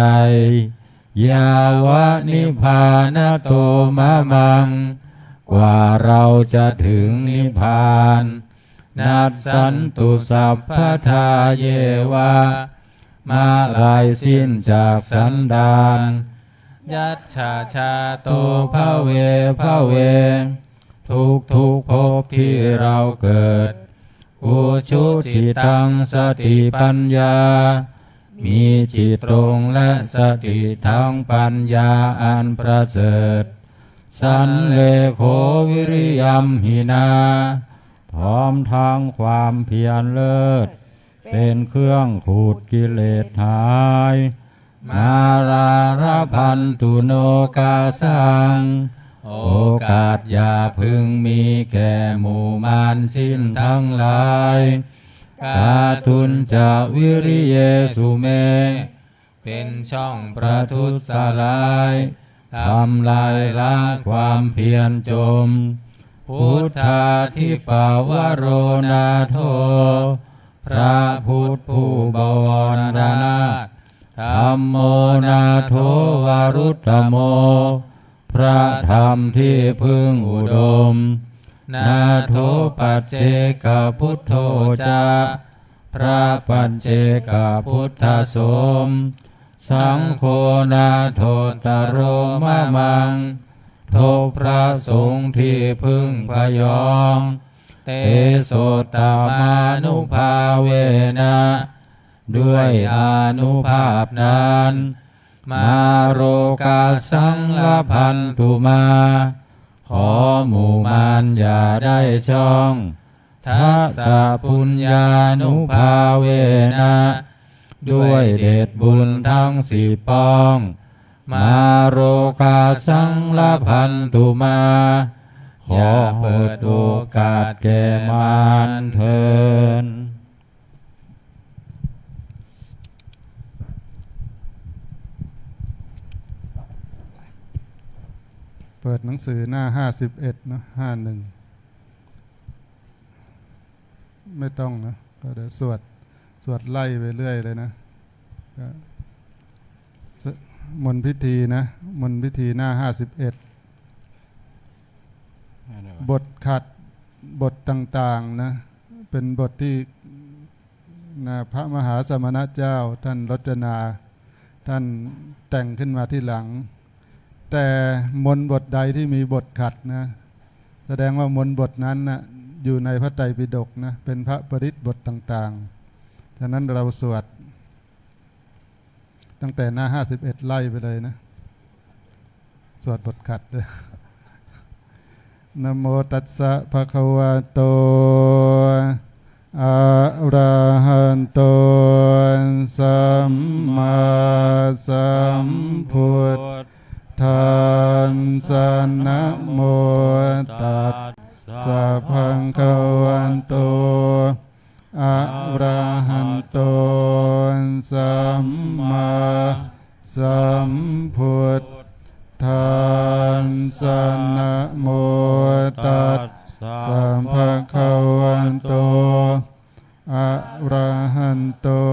Yāva nibbānato mamaṃ กว่าเราจะถึงนิพพาน Nassantu sabbadā yeva เมื่อไรสิ้นจากสันดาน Yacchā jāto bhave bhave ทุกทุกๆภพที่เราเกิด Ujucittaṃ satipaññā มีจิตตรงและสติทั้งปัญญาอันประเสริฐ Sallekho viriyamhinā พร้อมทั้งความเพียรเลิศ เป็นเครื่องขูดกิเลสหาย Mārā labhantu nokāsaṃ โอกาสอย่าพึงมีแก่หมู่มารสิ้นทั้งหลาย Kātuñca viriyesu me เป็นช่องประทุษร้าย ทำลายล้างความเพียรจม Buddhādhipavaro nātho พระพุทธผู้บวรนาถ Dhammo nātho varuttamo พระธรรมที่พึ่งอุดม Nātho paccekabuddho ca พระปัจเจกพุทธสม Saṅgho nāthottaro mamaṃ ทบพระสงฆ์ที่พึ่งพยอง Tesottamānubhāvena ด้วยอานุภาพนั้น Mārokāsaṃ labhantu mā ขอหมู่มารอย่าได้ช่อง Dasapuññānubhāvena ด้วยเดชบุญทั้งสิบป้อง Mārokāsaṃ labhantu mā ขอเปิดโอกาสแก่มารเถิด เปิดหนังสือหน้าห้าสิบเอ็ดนะ ห้าหนึ่ง ไม่ต้องนะ ก็เดี๋ยวสวด สวดไล่ไปเรื่อยเลยนะ ก็ส- มนต์พิธีนะ มนต์พิธีหน้าห้าสิบเอ็ด บทขัด บทต่างๆ นะ เป็นบทที่ นะ พระมหาสมณเจ้าท่านรจนา ท่านแต่งขึ้นมาทีหลัง แต่มนต์บทใดที่มีบทขัดนะ แสดงว่ามนต์บทนั้นนะ อยู่ในพระไตรปิฎกนะ เป็นพระปริตรบทต่างๆ ฉะนั้นเราสวด ตั้งแต่หน้าห้าสิบเอ็ดไล่ไปเลยนะ สวดบทขัดด้วย Namo tassa bhagavato arahato sammāsambuddhassa. Namo tassa bhagavato arahato sammāsambuddhassa. Namo tassa bhagavato arahato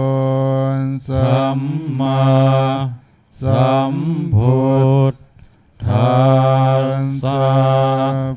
sammāsambuddhassa.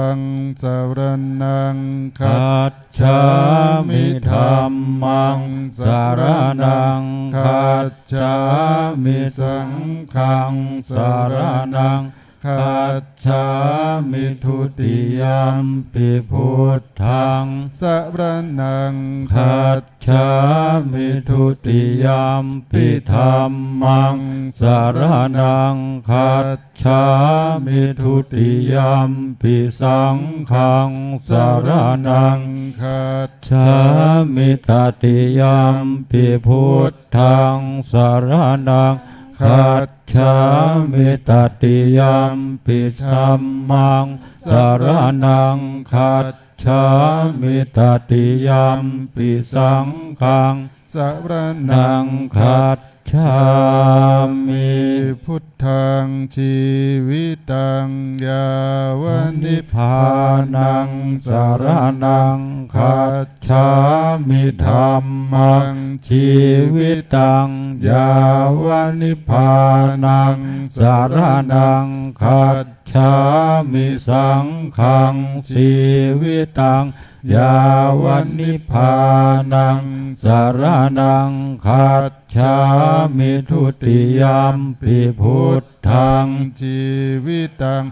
saṅghaṃ saraṇaṃ gacchāmi. Dhammaṃ saraṇaṃ gacchāmi. Saṅghaṃ saraṇaṃ gacchāmi. Dutiyampi buddhaṃ saraṇaṃ gacchāmi. Dutiyampi dhammaṃ saraṇaṃ gacchāmi. Dutiyampi saṅghaṃ saraṇaṃ gacchāmi. Tatiyampi buddhaṃ saraṇaṃ gacchāmi. Tatiyampi dhammaṃ saraṇaṃ gacchāmi. Tatiyampi saṅghaṃ saraṇaṃ gacchāmi. Buddhaṃ jīvitaṃ yāva nibbānaṃ saraṇaṃ gacchāmi. Dhammaṃ jīvitaṃ yāva nibbānaṃ saraṇaṃ gacchāmi. Saṅghaṃ jīvitaṃ yāva nibbānaṃ saraṇaṃ gacchāmi. Dutiyampi buddhaṃ jīvitaṃ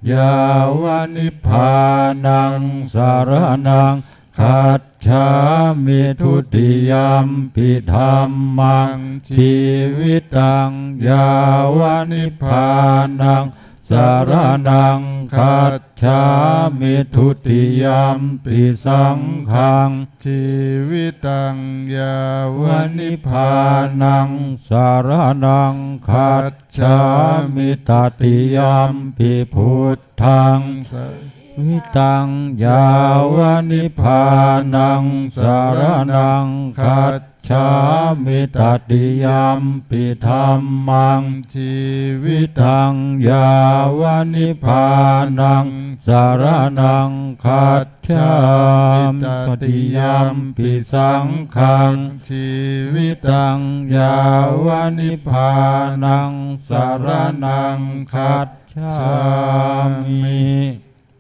yāva nibbānaṃ saraṇaṃ gacchāmi. Dutiyampi dhammaṃ jīvitaṃ yāva nibbānaṃ saraṇaṃ gacchāmi. Dutiyampi saṅghaṃ jīvitaṃ yāva nibbānaṃ saraṇaṃ gacchāmi. Tatiyampi buddhaṃ jīvitaṃ yāva nibbānaṃ saraṇaṃ gacchāmi. Tatiyampi dhammaṃ jīvitaṃ yāva nibbānaṃ saraṇaṃ gacchāmi. Tatiyampi saṅghaṃ jīvitaṃ yāva nibbānaṃ saraṇaṃ gacchāmi.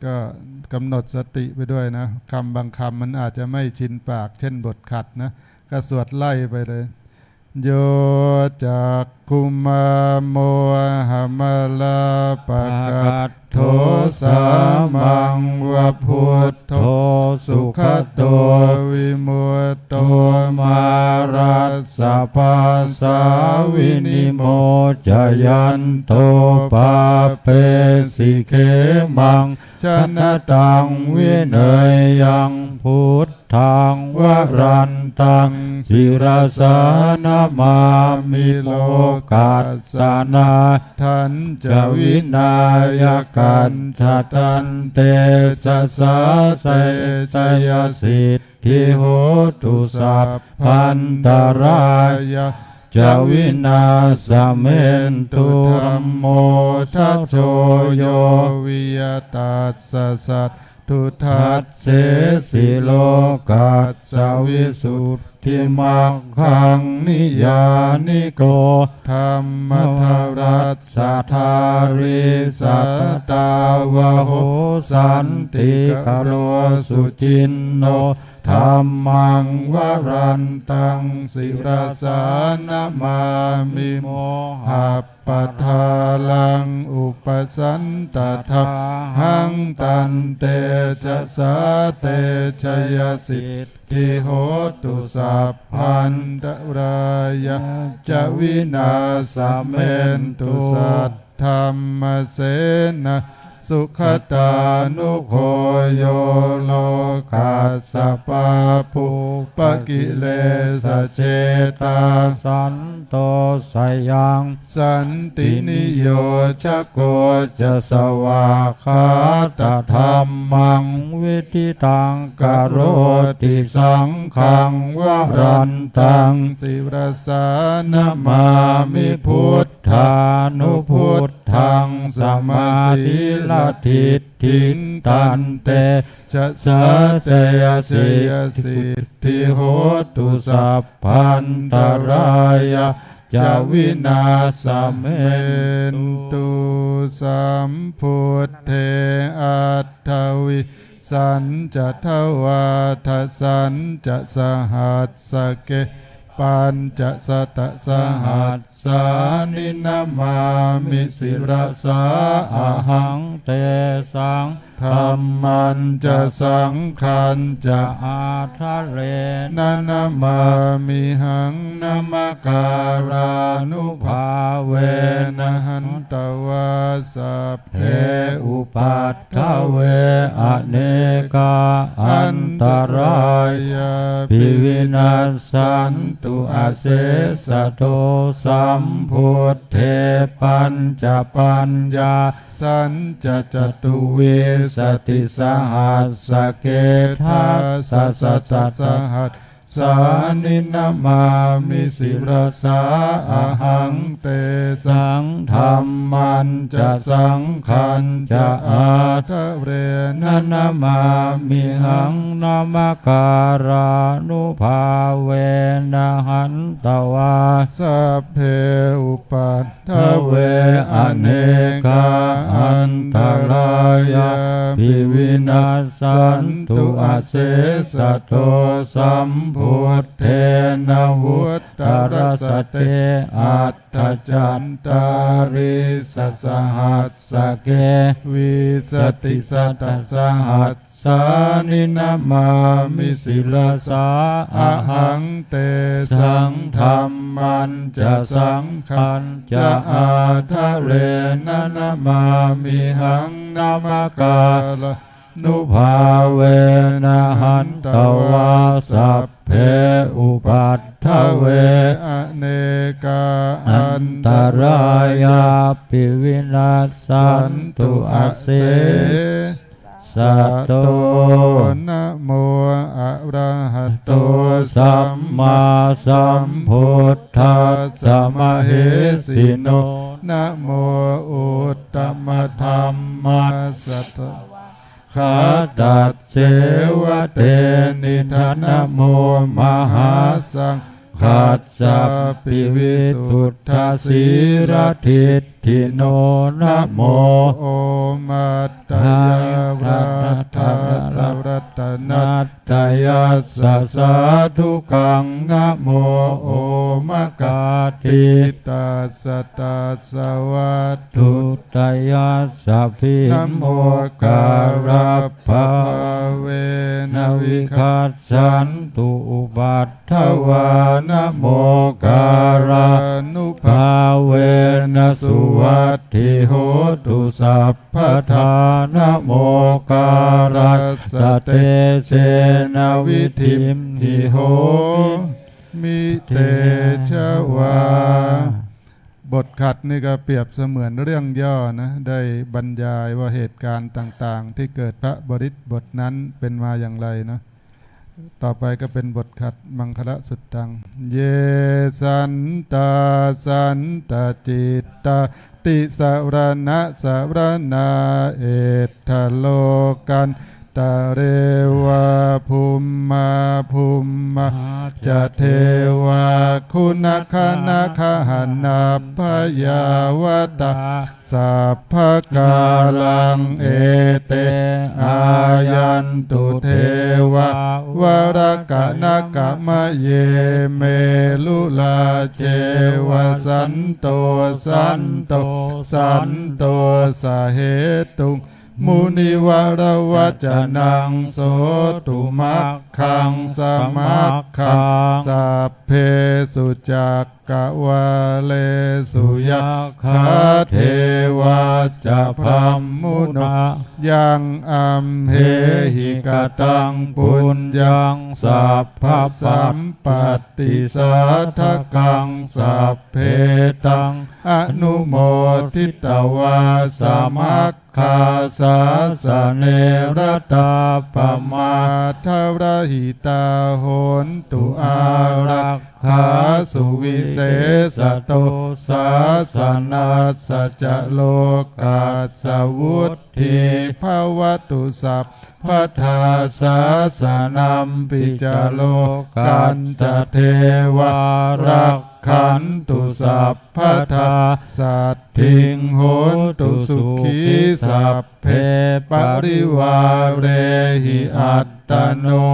ก็กำหนดสติไปด้วยนะ คำบางคำมันอาจจะไม่ชินปาก เช่นบทขัดนะ ก็สวดไล่ไปเลย Yo cakkhumā mohamalāpakaṭṭho, sāmaṃ va buddho sugato vimutto, mārassa pāsā vinimocayanto, pāpesi khemaṃ janataṃ vineyyaṃ. Buddhaṃ varantaṃ sirasā namāmi, lokassa nāthañca vināyakañca, tantejasā te jayasiddhi hotu sabbantarāyā ca vināsamentu. Dhammo dhajo yo viya tassa satthu, dassesi lokassa visuddhimaggaṃ, niyyāniko dhammadharassa dhārī, sātāvaho santikaro suciṇṇo. Dhammaṃ varantaṃ sirasā namāmi, mohappadālaṃ upasantadāhaṃ, tantejasā te jayasiddhi hotu sabbantarāyā ca vināsamentu. Saddhammasenā sugatānugo yo, lokassa pāpūpakilesajetā, santo sayaṃ santiniyojako ca, svākkhātadhammaṃ viditaṃ karoti. Saṅghaṃ varantaṃ sirasā namāmi, buddhānubuddhaṃ samasīladiṭṭhiṃ, tantejasā te jayasiddhi hotu sabbantarāyā ca vināsamentu. Sambuddhe aṭṭhavīsañca dvādasañca sahassake pañcasatasahassāni namāmi sirasā ahaṃ. Tesaṃ dhammañca saṅghañca ādarena namāmihaṃ. Namakārānubhāvena hantvā sabbe upaddave anekā antarāyāpi vinassantu asesato. Sambuddhe pañcapaññā sañca catuvīsatisahassake dasasatasahassāni namāmi sirasā ahaṃ. Tesaṃ dhammañca saṅghañca ādarena namāmihaṃ. Namakārānubhāvena hantvā sabbe upa dave anekā antarāyāpi vinassantu asesato. Sambuddhe navuttarasate aṭṭhacattāḷīsasahassake vīsatisatasahassāni namāmi sirasā ahaṃ. Tesaṃ dhammañca saṅghañca ādarena namāmihaṃ. Namakārānubhāvena hantvā sabbe upaddave anekā antarāyāpi vinassantu ase sato. Namo arahato sammāsambuddhassa mahesino. Namo uttamadhammassa svākkhātasseva tenidha. Namo mahāsaṅgha ssapi visuddhasīladiṭṭhino. Namo omakāratthasaratana tayassa sādhukaṃ. Namo omakātītassa tassa vatthuttayassapi. Namokārappabhāvena vigacchantu upaddavā. Namokārānubhāvena suvatthi hotu sab badā. Namokārassa tejena vidhimhi homi tejavā. บทขัดนี่ก็เปรียบเสมือนเรื่องย่อนะ ได้บรรยายว่าเหตุการณ์ต่างๆ ที่เกิดพระบริตรบทนั้นเป็นมาอย่างไรนะ ต่อไปก็เป็นบทขัดมังคลสุตตัง Ye santā santacittā tisaraṇasaraṇā etha lokantare vā bhummā bhummā ca devā guṇagaṇagahaṇappayāvatā sabbakālaṃ ete āyantu devā varakanakkamaye merurājeva santo santo santosahetuṃ munivaravacanaṃ sotu maggāṃ samaggāṃ sabbesu cak kavāḷesu yakkhā devā ca brahmuno yaṃ amhehi kataṃ puññaṃ sabbasampattisādhakaṃ sabbe taṃ anumoditvā samak khā sāsane ratā pamādarahitā hontu ārak saṅghā suvisesato, sāsanassa ca lokassa vuḍḍhī bhavatu sabbadā. Sāsanampi ca lokañca devā rakkhantu sabbadā, saddhiṃ hontu sukhī sabbe parivārehi attano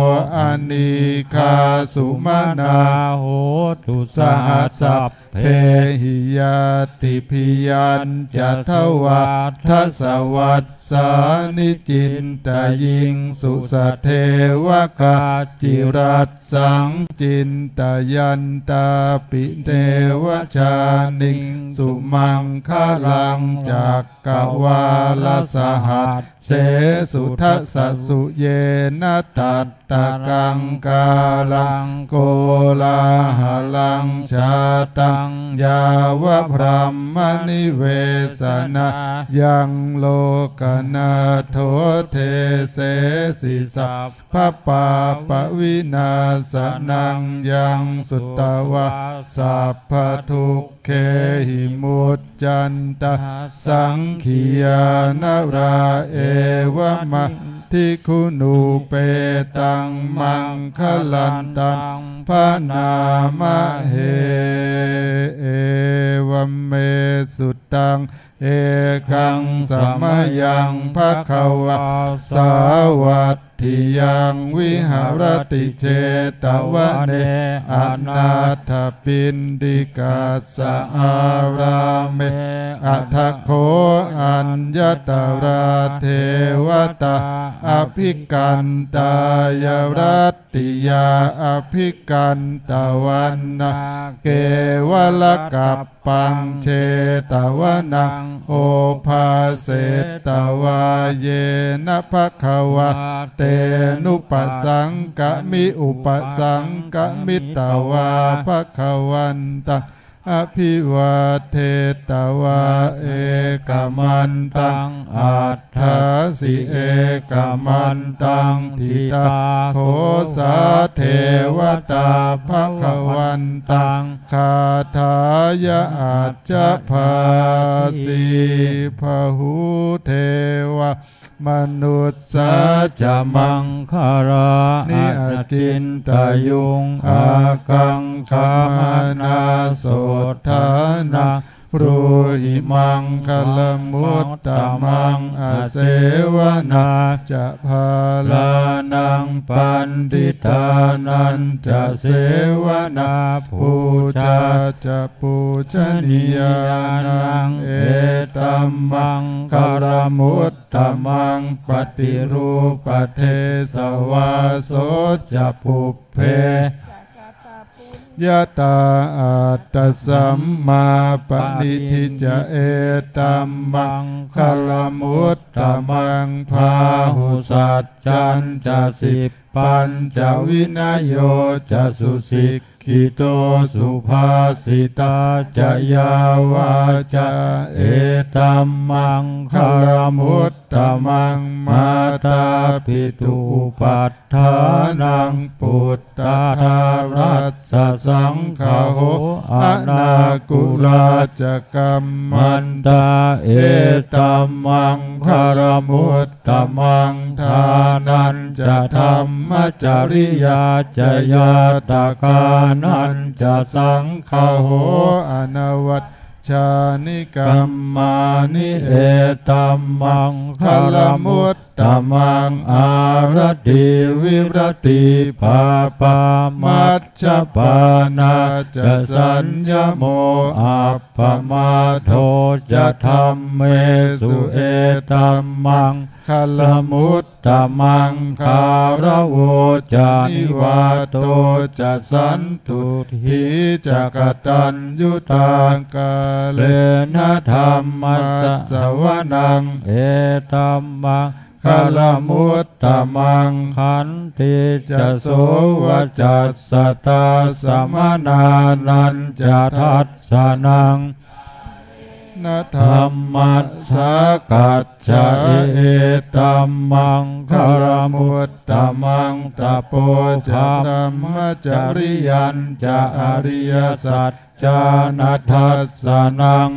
anīghā sumanā hontu saha sabbehi ñātibhi. Yañca dvādasavassāni cintayiṃsu sadevakā, cirañsaṃ cintayantāpi neva jāniṃsu maṅgalañca kavālasahassesu dasasu yena tattha kaṅkāraṃ kolāhalaṃ jātaṃ yāva brahmanivesanāyaṃ lokanaṭṭho desesi sabbapāpavināsanaṃ. Yaṃ sutvā sabbaduk khehi muccantasaṅkhayyā nārā evamādiguṇūpetaṃ maṅgalantaṃ bhaṇāma he. Evaṃ me sutaṃ. Ekaṃ samayaṃ bhagavā sāvatthiyaṃ viharati jetavane anāthapiṇḍikassa ārāme. Atha kho aññatarā devatā abhikkantā āratiyā abhikkantavanā kevalakap paṃ jetavanaṃ obhāsetvā yena bhagavā tenupasaṅkami upasaṅkamitvā bhagavantaṃ abhivādetvā ekamantaṃ aṭ ṭhāsi. Ekamantaṃ ṭhitā kho sā devatā bhagavantaṃ gāthāya ajjhabhāsi. Bahū devā manussā ca maṅgalāni acintayuṃ ākaṅkhamānā sotthānaṃ brūhi maṅgalamuttamaṃ. Asevanā ca bālānaṃ paṇḍitānañca sevanā pūjā ca pūjanīyānaṃ etam maṅgalamut tamaṃ. Paṭirūpadesavāso ca pubbe ca katapuññatā attasammāpaṇidhi ca etam maṅgalamuttamaṃ. Bāhusaccañca sippañca vinayo ca susik khito subhāsitā ca yā vācā etam maṅgalamuttamaṃ. Mātāpituupaṭṭhānaṃ puttadārassa saṅgaho anākulā ca kammantā etam maṅgalamut tamaṃ. Dānañca dhammacariyā ca ñātakānañca saṅgaho anavajjāni kammāni etam maṅgalamuttamaṃ. Āratī viratī pāpā majjapānā ca saññamo appamādo ca dhammesu etam maṅ galamuttamaṃ. Gāravo ca nivāto ca santuṭṭhī ca kataññutā kālena dhammassavanaṃ etam maṅgalamuttamaṃ. Khantī ca sovacassatā samaṇānañca dassanaṃ dhammassākacchā etammaṅgalamuttamaṃ. Tapo ca brahmacariyañca ariyasaccāna dassanaṃ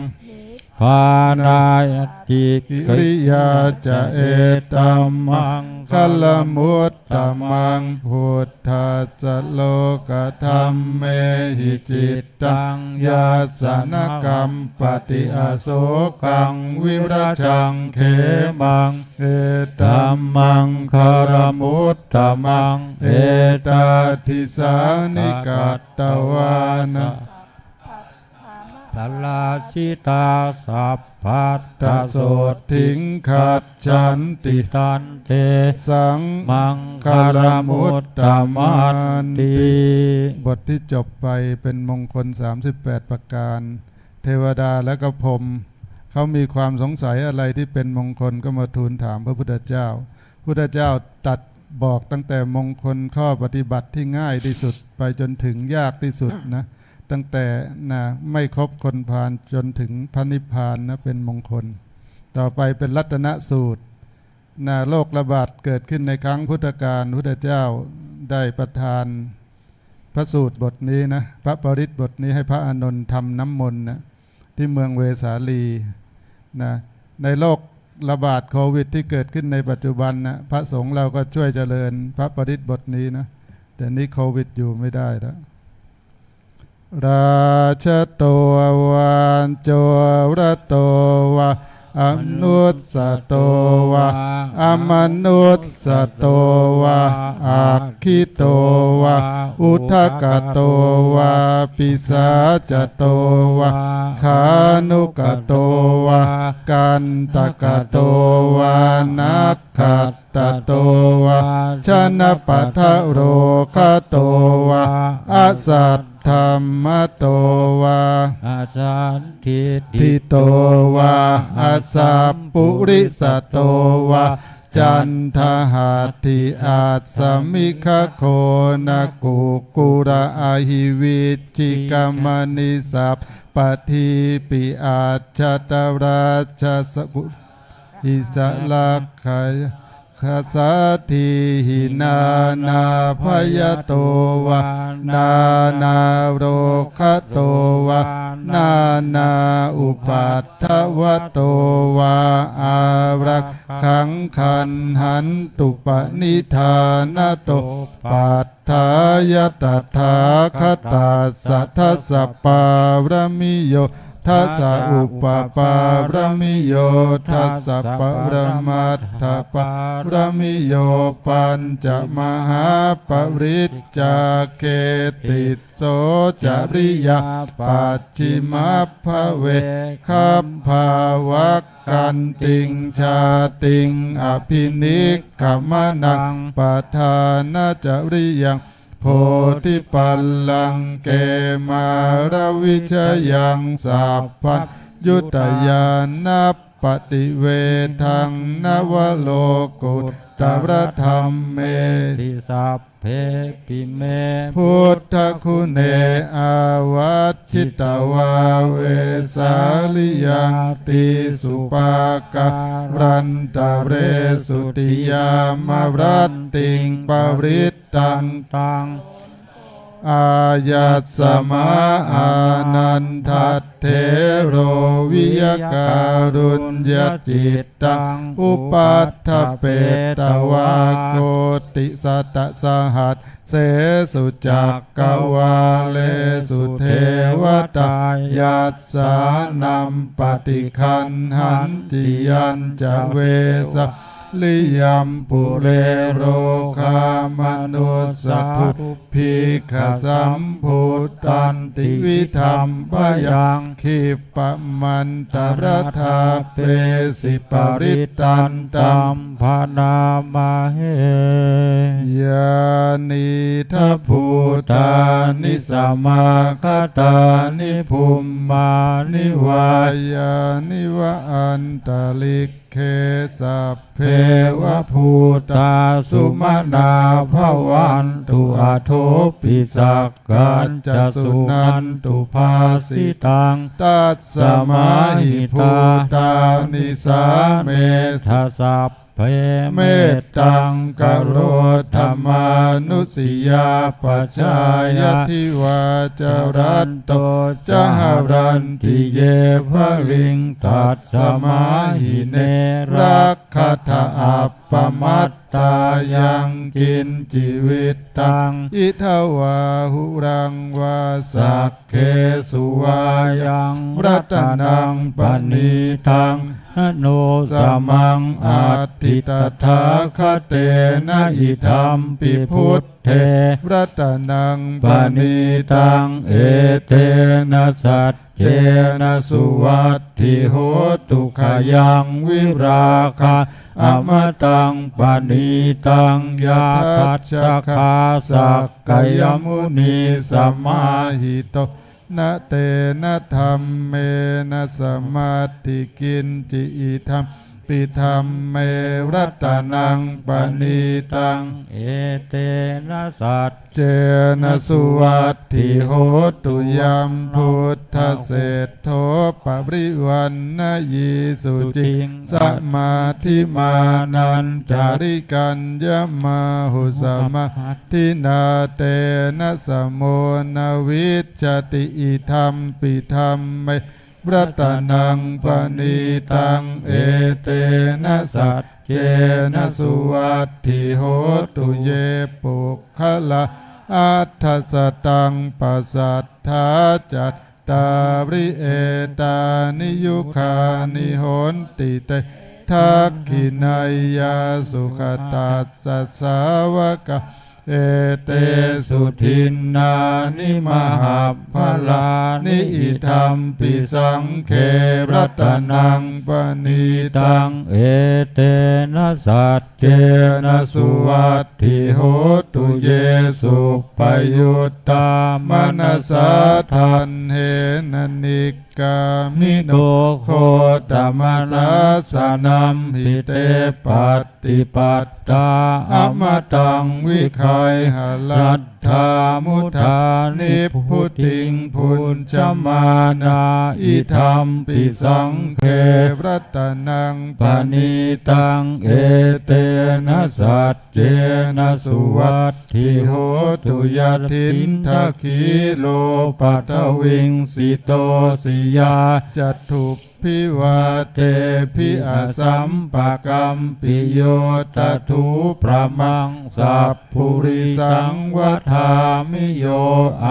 nibbānasacchikiriyā ca etammaṅgalamuttamaṃ. Phuṭṭhassa lokadhammehi cittaṃ yassa na kampati asokaṃ virajaṃ khemaṃ etammaṅgalamuttamaṃ. Etādisāni katvāna sabbatthamaparājitā sabbattha sotthiṃ gacchanti tantesaṃ maṅgalamuttamanti. บทที่จบไปเป็นมงคล สามสิบแปด ประการ เทวดาและก็พรหมเขามีความสงสัยอะไรที่เป็นมงคลก็มาทูลถามพระพุทธเจ้า พุทธเจ้าตรัสบอกตั้งแต่มงคลข้อปฏิบัติที่ง่ายที่สุดไปจนถึงยากที่สุดนะ ตั้งแต่นะไม่คบคนพาลจนถึงพระนิพพานนะเป็นมงคล ต่อไปเป็นรัตนสูตรนะ โรคระบาดเกิดขึ้นในครั้งพุทธกาล พุทธเจ้าได้ประทานพระสูตรบทนี้นะ พระปริตรบทนี้ให้พระอานนท์ทำน้ำมนต์นะ ที่เมืองเวสาลีนะ ในโรคระบาดโควิดที่เกิดขึ้นในปัจจุบันนะ พระสงฆ์เราก็ช่วยเจริญพระปริตรบทนี้นะ แต่นี้โควิดอยู่ไม่ได้แล้ว Rājato vā corato vā manussato vā amanussato vā aggito vā udakato vā pisācato vā khāṇukato vā kaṇṭakato vā nakkhat tato vā janapadarogato vā asaddhammato vā asandiṭṭhito vā asappurisato vā candahatti assamigagonakukkulla ahi vicchikamaṇisappadīpi ajjattarajjasa isalakkhayakkhasaddhihi nānābhayato vā nānārogato vā nānāupaddavato vā ārakkhaṃ gaṇhantu paṇidhānato paṭ ṭhāya tathāgatassa dasapāramiyo dasaupapāramiyo dasaparamatthapāramiyo pañcamahāpariccāge tisso cariyā pacchimabbhave gabbhāvakkantiṃ jātiṃ abhinikkhamanaṃ padhānacariyaṃ bodhipallaṅke māravijayaṃ sabbaññutañāṇappaṭivedhaṃ navalokuttaradhammeti sabbepime buddhaguṇe āvajjitvā vesāliyā tīsu pākārantaresu tiyāmarattiṃ parittaṃ taṃ āyasmā ānandatthero viya kāruññacittaṃ upaṭṭhapetvā koṭisatasahassesu cakkavāḷesu devatā yassāṇaṃ paṭiggaṇhanti yañca vesa liyaṃ pure rogā manussā dubbhikkhasambhūtantividhaṃ bhayaṃ khippamantaradhāpesi parittantaṃ bhaṇāmahe. Yānīdha bhūtāni samāgatāni bhummāni vā yāni va antalikkhe sabbe va bhūtā sumanā bhavantu, athopi sakkacca suṇantu bhāsitaṃ. Tasmā hi bhūtā nisāmetha sabbe, mettaṃ karotha mānusiyā pajāya, divā ca ratto ca haranti ye baliṃ, tasmā hi ne rakkhatha appamattā. Yaṃ kiñci vittaṃ idha vā huraṃ vā saggesu vā yaṃ ratanaṃ paṇītaṃ, na no samaṃ atthi tathāgatena, idampi buddhe ratanaṃ paṇītaṃ, etena saccena suvatthi hotu. Khayaṃ virāgaṃ amataṃ paṇītaṃ, yadajjhagā sakyamunī samāhito, na tena dhammena samatthi kiñci, idampi dhamme ratanaṃ paṇītaṃ, etena saccena suvatthi hotu. Yaṃ buddhaseṭṭho parivaṇṇayī suciṃ, samādhimānantarikaññamāhu, samā dinā tena samo na vijjati, idampi dhamme ratanaṃ paṇītaṃ, etena saccena suvatthi hotu. Ye puggalā aṭṭha sataṃ pasaṭṭhā, cat tāri etāni yugāni honti, te dakkhiṇeyyā sugatassa sāvakā, etesu dinnāni mahapphalāni, idampi saṅghe ratanaṃ paṇītaṃ, etena saccena suvatthi hotu. Ye suppayuttā manasā daḷhena, nikkāmino gotamasāsanamhi, te pattipattā amataṃ vigayha, laddhā mudhā nibbutiṃ bhuñjamānā, idampi saṅghe ratanaṃ paṇītaṃ, etena saccena suvatthi hotu. Yathindakhīlo paṭhaviṃ sito siyā, catubbhi vātebhi asampakampiyo, tathūpamaṃ sappurisaṃ vadāmi, yo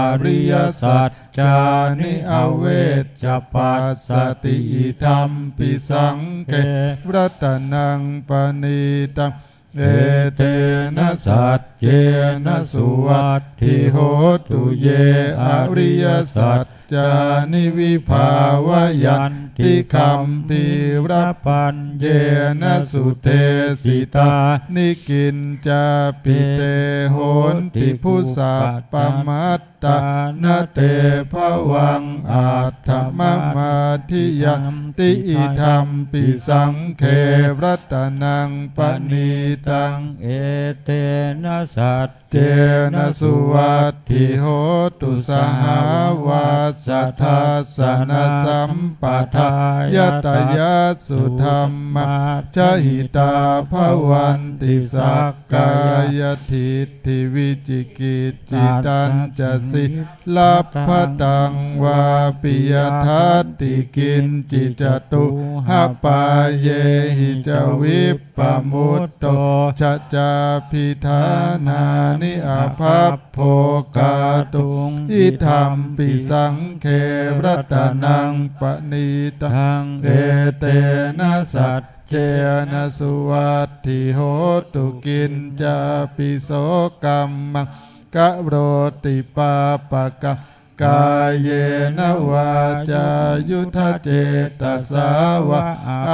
ariyasaccāni avecca passati, idampi saṅghe ratanaṃ paṇītaṃ, etena saccena suvatthi hotu. Ye ariyasaccāni vibhāvayanti, gambhīrapaññena sudesitāni, kiñcāpi te honti bhusappamattā, na te bhavaṃ aṭṭhamamādiyanti, idampi saṅghe ratanaṃ paṇītaṃ, etena saccena suvatthi hotu. Sahāvassa dassanasampadāya, tayassu dhammā jahitā bhavanti, sakkāyadiṭṭhi vicikicchitañca, sīlabbataṃ vāpi yadatthi kiñci, catūhapāyehi ca vippamutto, cha cābhiṭhānāni abhabbo kātuṃ, idampi saṅghe ratanaṃ paṇītaṃ, etena saccena suvatthi hotu. Kiñcāpi so kammaṃ karoti pāpakaṃ, kāyena vācāyuda cetasā vā,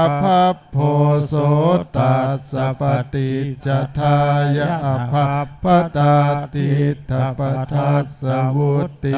abhabbo so tassa paṭicchadāya, abhabbatā diṭṭhapadassa vutti,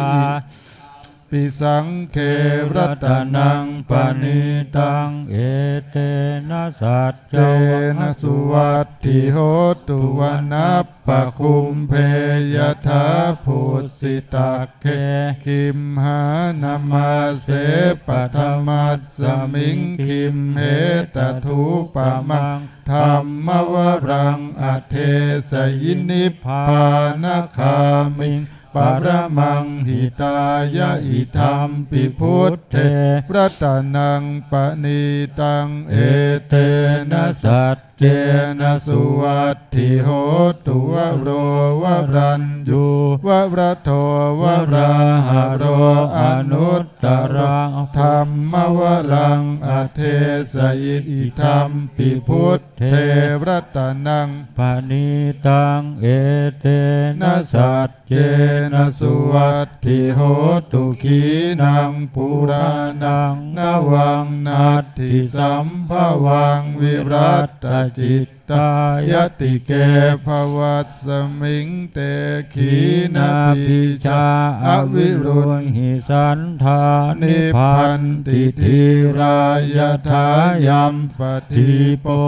pi saṅghe ratanaṃ paṇītaṃ, etena saccena suvatthi hotu. Vanappakumbe yathā phussitagge, gimhānamāse paṭhamasmiṃ gimhe, tathūpamaṃ dhammavaraṃ adesayi, nibbānagāmiṃ paramaṃ hitāya. Idampi buddhe ratanaṃ paṇītaṃ, etena saccena suvatthi hotu. Varo varaññū varado varāharo, anuttaraṃ dhammavaraṃ adesayi. Idampi buddhe ratanaṃ paṇītaṃ, etena saccena suvatthi hotu. Khīṇaṃ purāṇaṃ navaṃ natthi sambhavaṃ, virattacittāyatike bhavasmiṃ, te khīṇabījā avirūḷhichandā, nibbanti dhīrā yathāyampadīpo.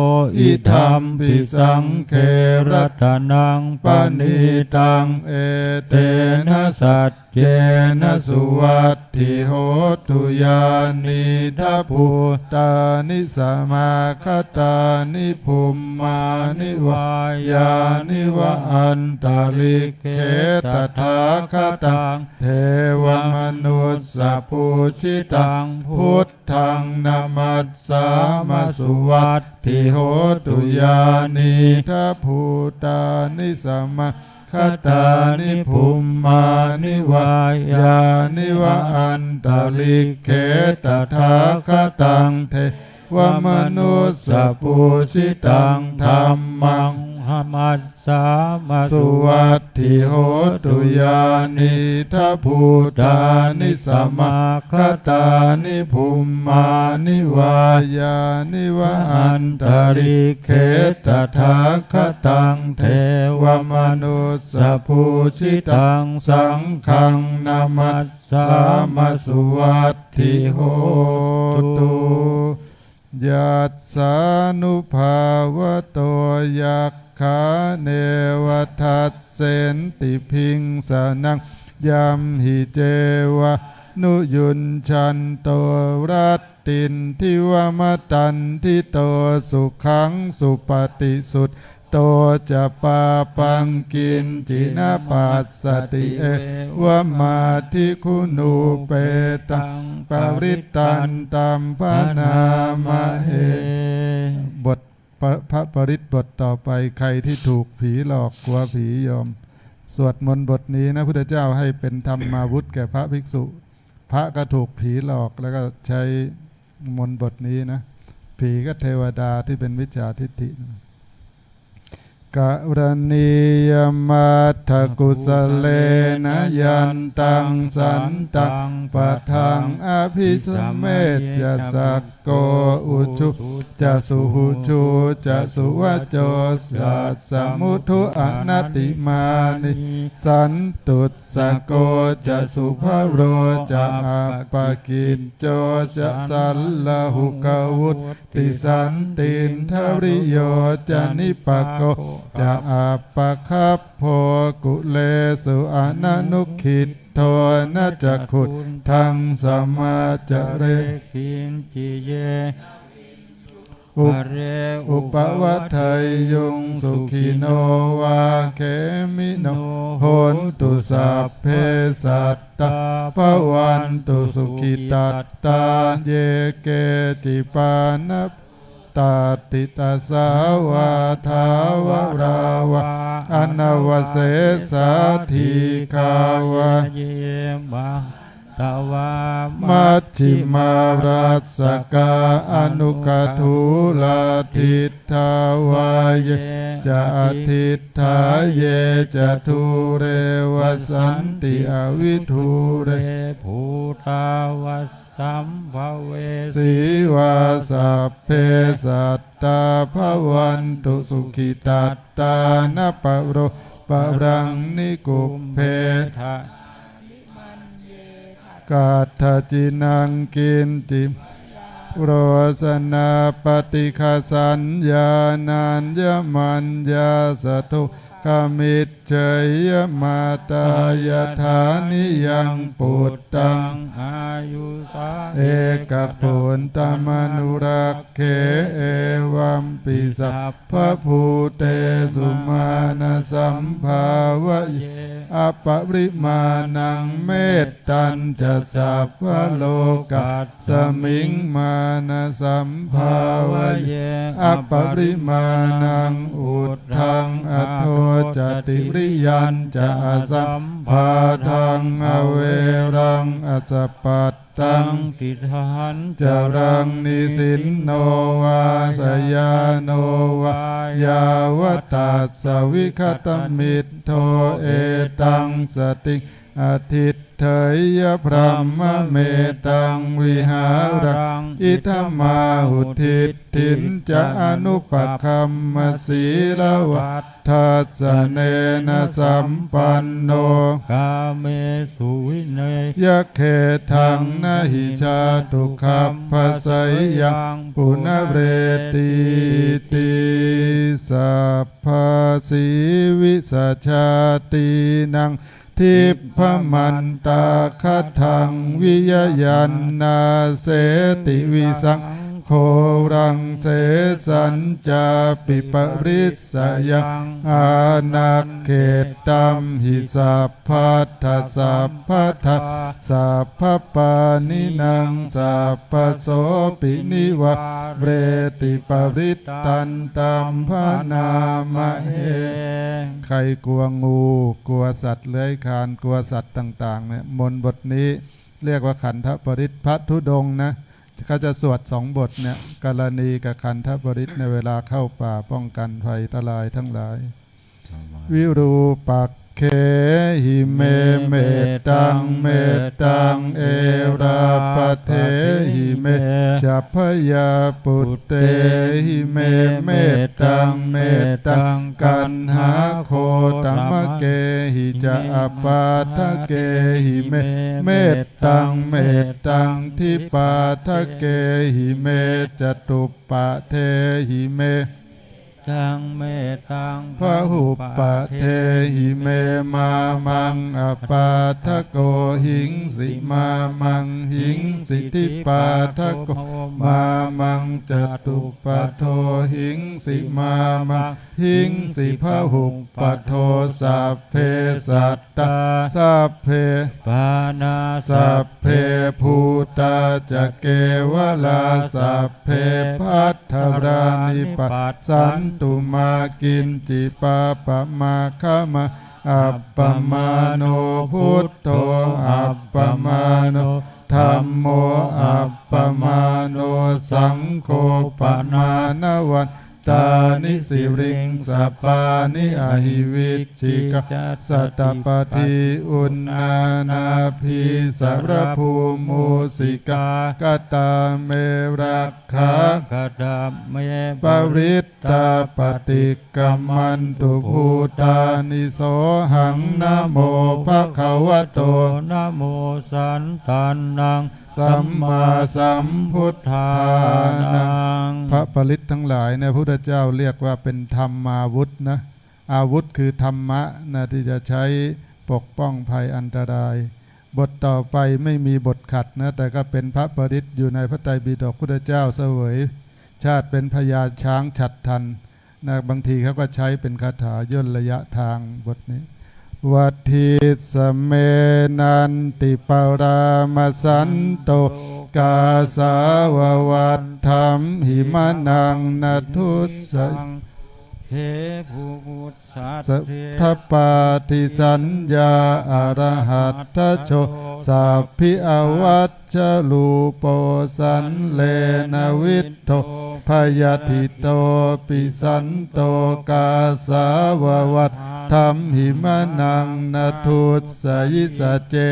Idampi saṅghe ratanaṃ paṇītaṃ, etena saccena suvatthi hotu. Yānīdha bhūtāni samāgatāni, bhummāni vā yāni va antalikkhe, tathāgataṃ devamanussapūjitaṃ, buddhaṃ namassāma suvatthi hotu. Yānīdha bhūtāni samāgatāni, bhummāni vā yāni va antalikkhe, tathāgataṃ devamanussapūjitaṃ, dhammaṃ namas sāma suvatthi hotu. Yānīdha bhūtāni samāgatāni, bhummāni vā yāni va antalikkhe, tathāgataṃ devamanussapūjitaṃ, saṅghaṃ namassāma suvatthi hotu. Yassānubhāvato yakkhā, neva dassenti bhiṃsanaṃ, yamhi cevānuyuñjanto, rattindivamatandito, sukhaṃ supatisuṭṭhito ca, pāpaṃ kiñci na pas sati, evamādiguṇūpetaṃ parittantaṃ bhaṇāma he. บทพระ พระปริตรบทต่อไป ใครที่ถูกผีหลอก กลัวผี โยม สวดมนต์บทนี้นะ พุทธเจ้าให้เป็นธรรมาวุธแก่พระภิกษุ พระก็ถูกผีหลอก แล้วก็ใช้มนต์บทนี้นะ ผีกับเทวดาที่เป็นมิจฉาทิฏฐินะ Karaṇīyamatthakusalena, yantaṃ santaṃ padaṃ abhisamecca, sakko ujū ca suhujū ca, suvaco tassa mudu anatimānī. Santussako ca subharo ca, appakicco ca sallahukavutti. Santindriyo ca nipako ca, appagabbho kulesu ananugiddho. Na ca khuddaṃ samācare kiñci, yena viññū pare upavadeyyuṃ. Sukhino vā khemino hontu, sabbe sattā bhavantu sukhitattā. Ye keci pāṇabhūtatthi, tasā vā thāvarā vā anavasesā, dīghā vā ye mahantā vā, majjhimā rassakā aṇukathūlā. Diṭṭhā vā ye ca adiṭṭhā, ye ca dūre vasanti avidūre, bhūtā vā sambhavesī vā, sabbe sattā bhavantu sukhitattā. Na paro paraṃ nikubbetha, katthaci naṃ kiñci, rosanā paṭighasaññā nāññamaññassa dukkhamiccheyya. Mātā yathā niyaṃ puttaṃ, āyusā ekaputtamanurakkhe, evampi sabbabhūtesu, mānasambhāvaye aparimāṇaṃ. Mettañca sabbalokasmiṃ, mānasambhāvaye aparimāṇaṃ, uddhaṃ adho ca tiriyañca, asambādhaṃ averaṃ asapat taṃ. Tiṭṭhañcaraṃ nisinno vā, sayāno vā yāvatassa vigatamiddho, etaṃ satiṃ adhiṭṭheyya, brahmametaṃ vihāraṃ idhamāhu. Diṭṭhiñca anupagamma, sīlavat dassanena sampanno, kāmesu vineyya gedhaṃ, na hi jātu gabbhaseyyaṃ punaretīti. Sabbasīvisajātīnaṃ dibbamattakaṭhaṃ, viya yaṃ nāseti visaṃ ghoraṃ, sesañcāpi parissayaṃ, āṇakkhettamhi sabbatha sabbadā, sabbapāṇinaṃ sabbasopi nivāreti, parittaṃ taṃ bhaṇāma he. ใครกลัวงู กลัวสัตว์เลื้อยคลาน กลัวสัตว์ต่างๆ เนี่ย มนต์บทนี้เรียกว่าขันธปริตร พระธุดงค์นะ เขาจะสวดสองบทเนี่ย กรณีกับขันธปริตร ในเวลาเข้าป่า ป้องกันภัยอันตรายทั้งหลาย Virūpakkhehi me mettaṃ, mettaṃ erāpathehi me ca, bhayāputtehi me mettaṃ, mettaṃ kaṇhāgotamaggehi ca, apādakehi me mettaṃ, mettaṃ dvipādakehi me, catuppadehi me taṃ, mettaṃ bahuppadehi me, mā maṃ apādako hingsi, mā maṃ hingsi dvipādako, mā maṃ catuppado hingsi, mā maṃ hingsi bahuppado. Sabbe sattā, sabbe pāṇā, sabbe bhūtā ca kevalā, sabbe bhadrāni passantu, mā kiñci pāpamakkhammā. Appamāṇo buddho, appamāṇo dhammo, appamāṇo saṅgho, pamāṇavan tāni siriṃsapāni, ahi vicchikā satapadī uṇṇānābhī sarabū mūsikā. Katā me rakkhā, katā me parittā, paṭikkamantu bhūtāni. Sohaṃ namo bhagavato, namo sattannaṃ sammāsambuddhānaṃ. พระปริตรทั้งหลายเนี่ย พระพุทธเจ้าเรียกว่าเป็นธรรมาวุธนะ อาวุธคือธรรมะนะ ที่จะใช้ปกป้องภัยอันตราย บทต่อไปไม่มีบทขัดนะ แต่ก็เป็นพระปริตรอยู่ในพระไตรปิฎก พุทธเจ้าเสวยชาติเป็นพญาช้างฉัตรทันนะ บางทีเขาก็ใช้เป็นคาถาย่นระยะทาง บทนี้ Vadisme nanti parāmasanto, kāsāva vatthamhi manaṃ na dussayise. He bhū sattapātisaññā arahattajo, sabbe avajjarūpo sallena viṭṭho, bhayātīto pi santo, kāsāva vatthamhi manaṃ na dussayise. Ce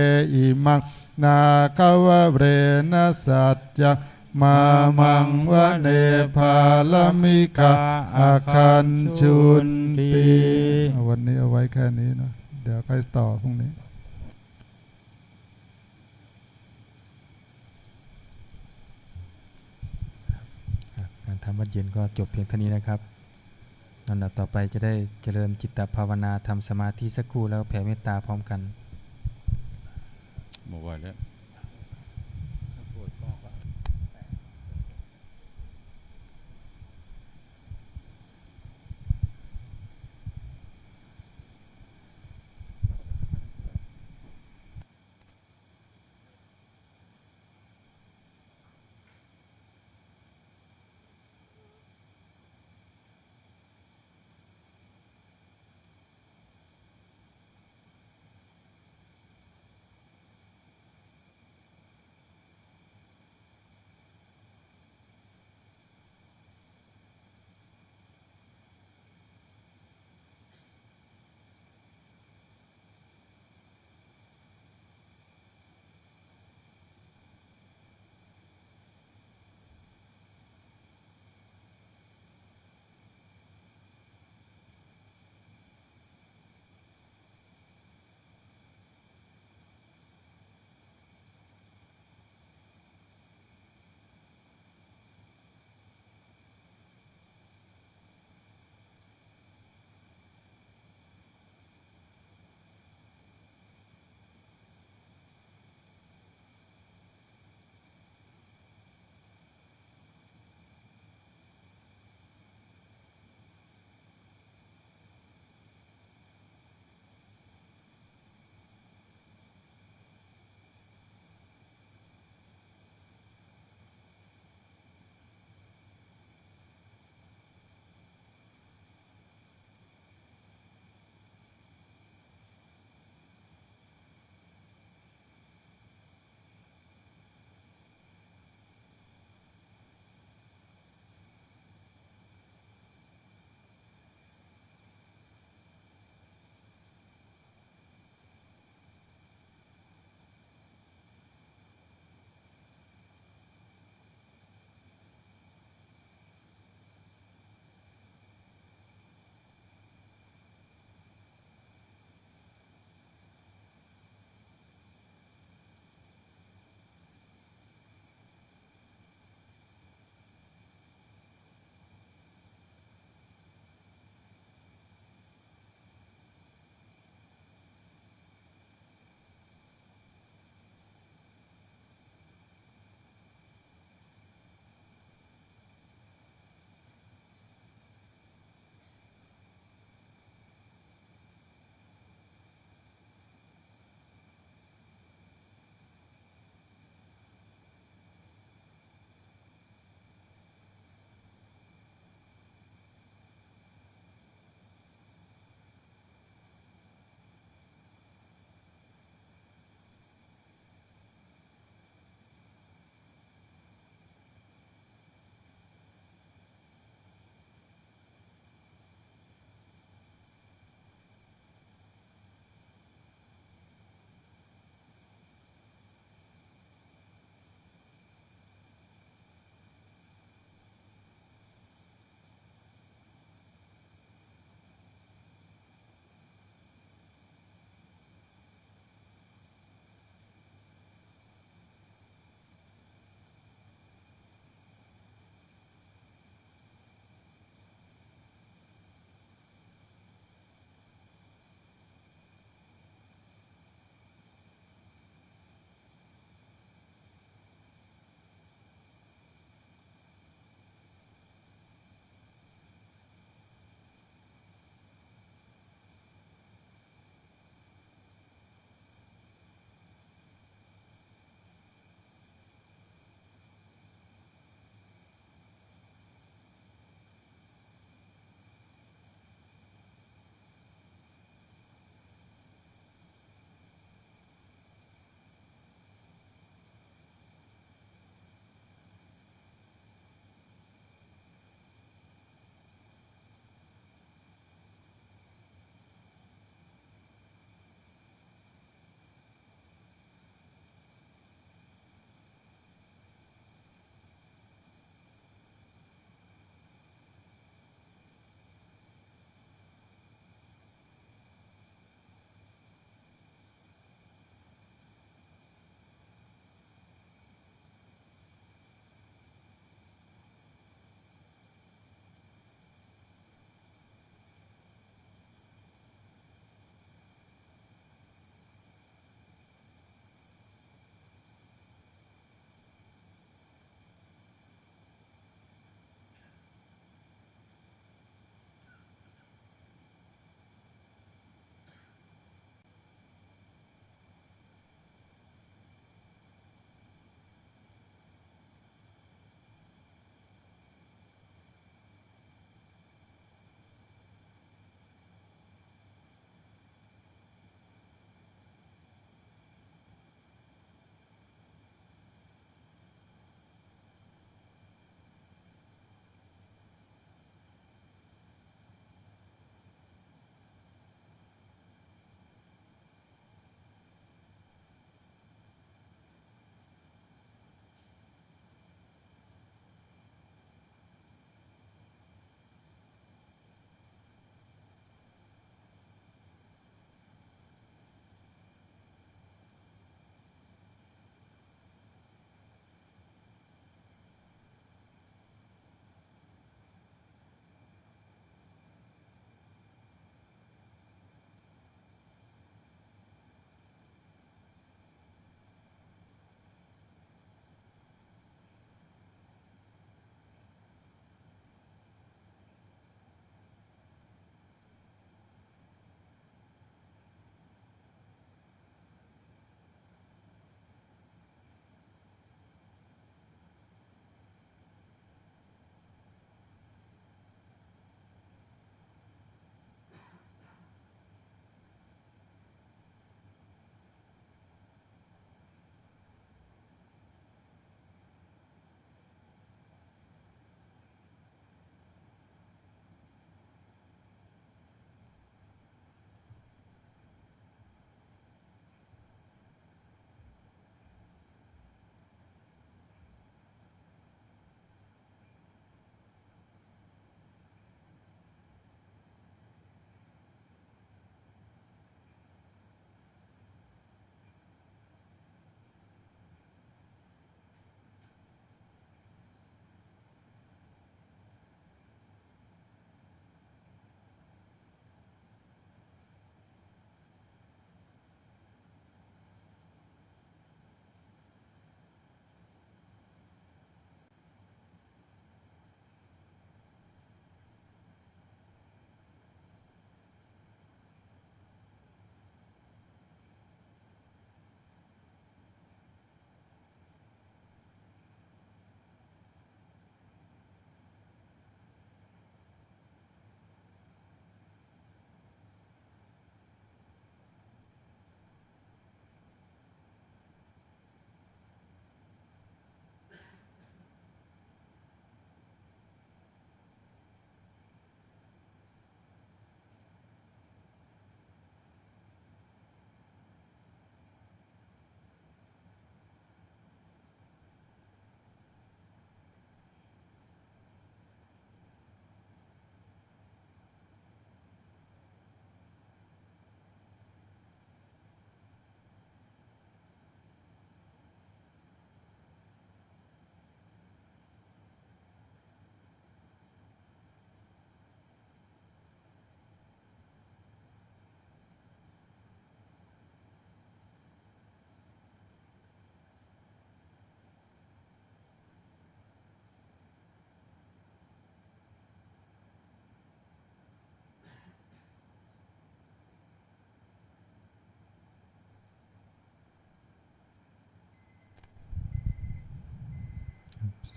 imaṃ nāgavare na saccaṃ, māmaṃ vane paramikkhā aganchunti. วันนี้เอาไว้แค่นี้นะ เดี๋ยวค่อยต่อพรุ่งนี้. วัดเย็นก็จบเพียงเท่านี้นะครับ ลำดับต่อไปจะได้เจริญจิตภาวนา ทำสมาธิสักครู่แล้วแผ่เมตตาพร้อมกัน มาไหว้แล้ว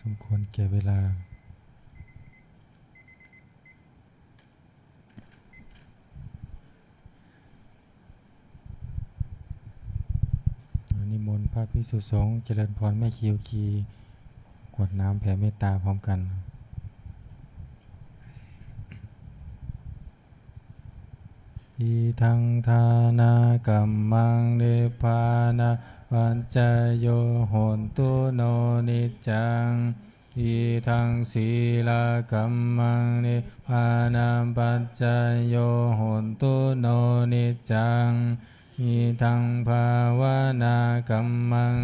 สมควรแก่เวลา นิมนต์พระภิกษุสงฆ์เจริญพรแม่ชี กรวดน้ำแผ่เมตตาพร้อมกัน Idaṃ dānakammaṃ nibbānapaccayo hotu no niccaṃ. Idaṃ sīlakammaṃ nibbānapaccayo hotu no niccaṃ. Idaṃ bhāvanākammaṃ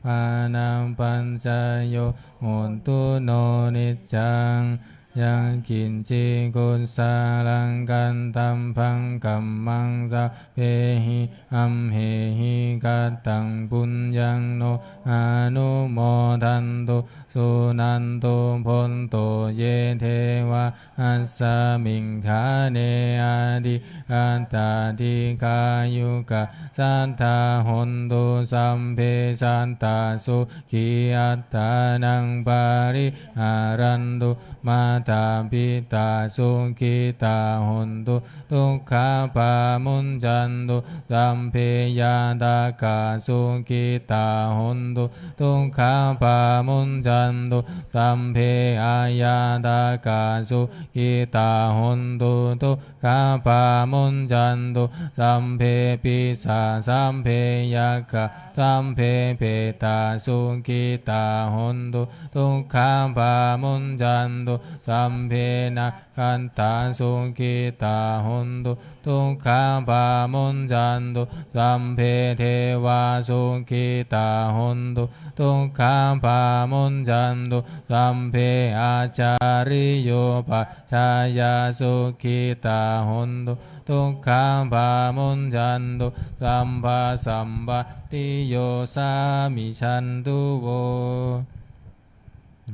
nibbānapaccayo hotu no niccaṃ. Yaṃ kiñci kusalaṃ kattabbaṃ kammaṃ sabbehi amhehi kataṃ puññaṃ no anumodantu suṇantu bhonto ye devā asmiṃ ṭhāne adhigatā dīghāyukā sadā hontu sabbe sattā sukhī attānaṃ pariharantu. Mātā pitā sukhitā hontu dukkhā pamuñcantu. Sabbe ñātakā sukhitā hontu dukkhā pamuñcantu. Sabbe aññātakā sukhitā hontu dukkhā pamuñcantu. Sabbe pisā sabbe yakkhā sabbe petā sukhitā hontu dukkhā pamuñcantu. Sabbe na kkhantā sukhitā hontu dukkhā pamuñcantu. Sabbe devā sukhitā hontu dukkhā pamuñcantu. Sabbe ācariyupajjhāyā sukhitā hontu dukkhā pamuñcantu. Sabbā sampattiyo samijjhantu vo.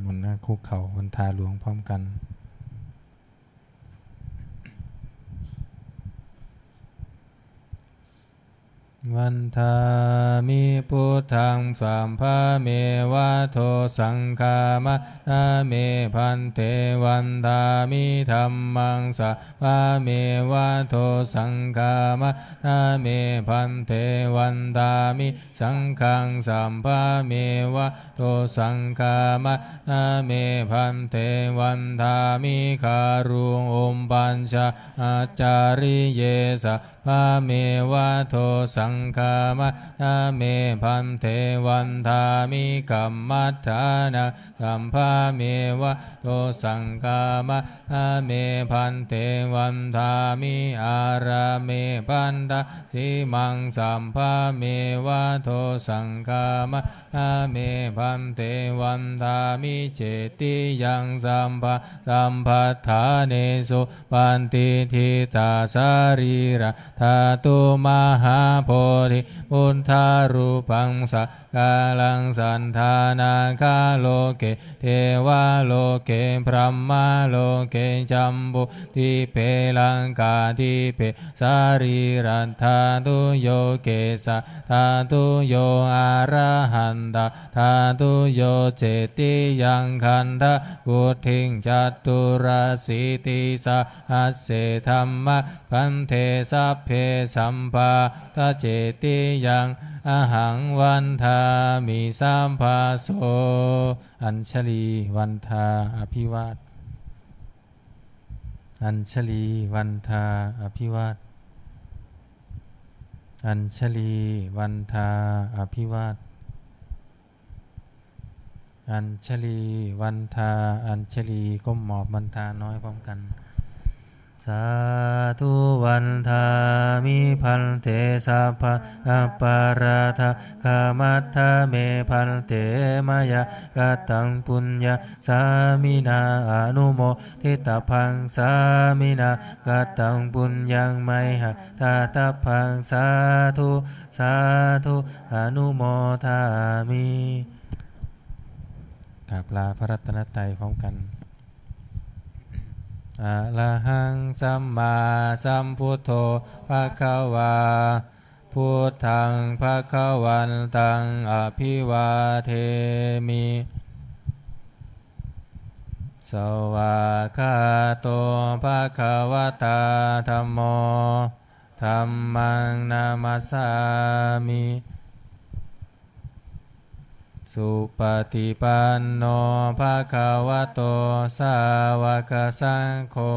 มนต์นะ คุกเข่าวันทาหลวงพร้อมกัน Vandāmi buddhaṃ sabbameva dosaṃ khamatha me bhante. Vandāmi dhammaṃ sabbameva dosaṃ khamatha me bhante. Vandāmi saṅghaṃ sabbameva dosaṃ khamatha me bhante. Vandāmi garuṃ upajjhāyācariye sabbameva dosaṃ khamatha me bhante. Vandāmi kammaṭṭhānaṃ sabbameva dosaṃ khamatha me bhante. Vandāmi ārāme bhaddasīmaṃ sabbameva dosaṃ khamatha me bhante. Vandāmi cetiyaṃ sabbasampatthanesu patiṭṭhitā sarīradhātu mahābodhi buddharūpaṃ sa kālaṃ sadā nāgaloke devaloke brahmaloke jambudīpe laṅkādīpe sarīradhātuyo kesadhātuyo arahatadhātuyo. Cetiyaṃ gandhakuṭiṃ caturāsītisahas se dhammakkhandhe sabbe sabbā ta cetiyaṃ ahaṃ vandāmi sabbaso. Añjali vandhā abhivād. Añjali vandhā abhivād. Añjali vandhā abhivād. Añjali vandhā añjali ก้มหมอบวันทาน้อยพร้อมกัน Sādhu vandāmi bhante sabbaṃ aparādhaṃ khamatha me bhante mayā kataṃ puññaṃ sāminā anumoditabbaṃ sāminā kataṃ puññaṃ mayhaṃ dātabbaṃ sādhu sādhu anumodāmi. กราบลาพระรัตนตรัยพร้อมกัน Arahaṃ sammāsambuddho bhagavā. Buddhaṃ bhagavantaṃ abhivādemi. Svākkhāto bhagavatā dhammo, dhammaṃ namassāmi. Supaṭipanno bhagavato sāvakasaṅgho,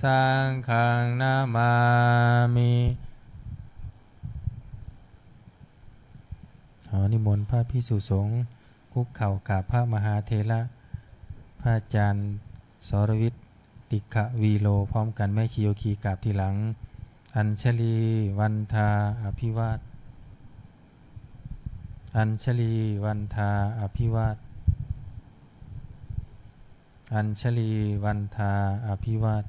saṅghaṃ namāmi. ขอนิมนต์พระภิกษุสงฆ์คุกเข่ากราบพระมหาเถระ พระอาจารย์สรวิทย์ ติขวีโร พร้อมกัน แม่ชีโยคีกราบทีหลัง Añjalī vandā abhivād Añjalī vandā abhivād Añjalī vandā abhivād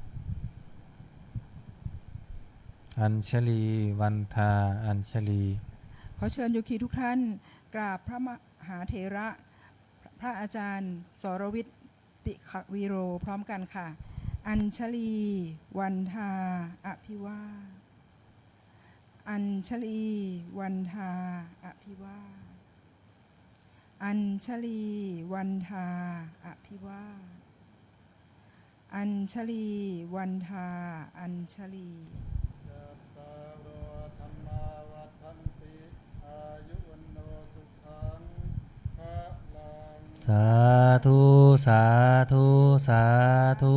Añjalī vandā Añjalī. ขอเชิญโยคีทุกท่านกราบพระมหาเถระ พระอาจารย์สรวิทย์ ติขวีโร พร้อมกันค่ะ Añjalī vandā abhivād Añjalī vandā abhivād Añjalī vandā abhivād Añjalī vandā Añjalī. Cattāro dhammā vaḍḍhanti, āyu vaṇṇo sukhaṃ balaṃ. Sādhu, sādhu, sādhu.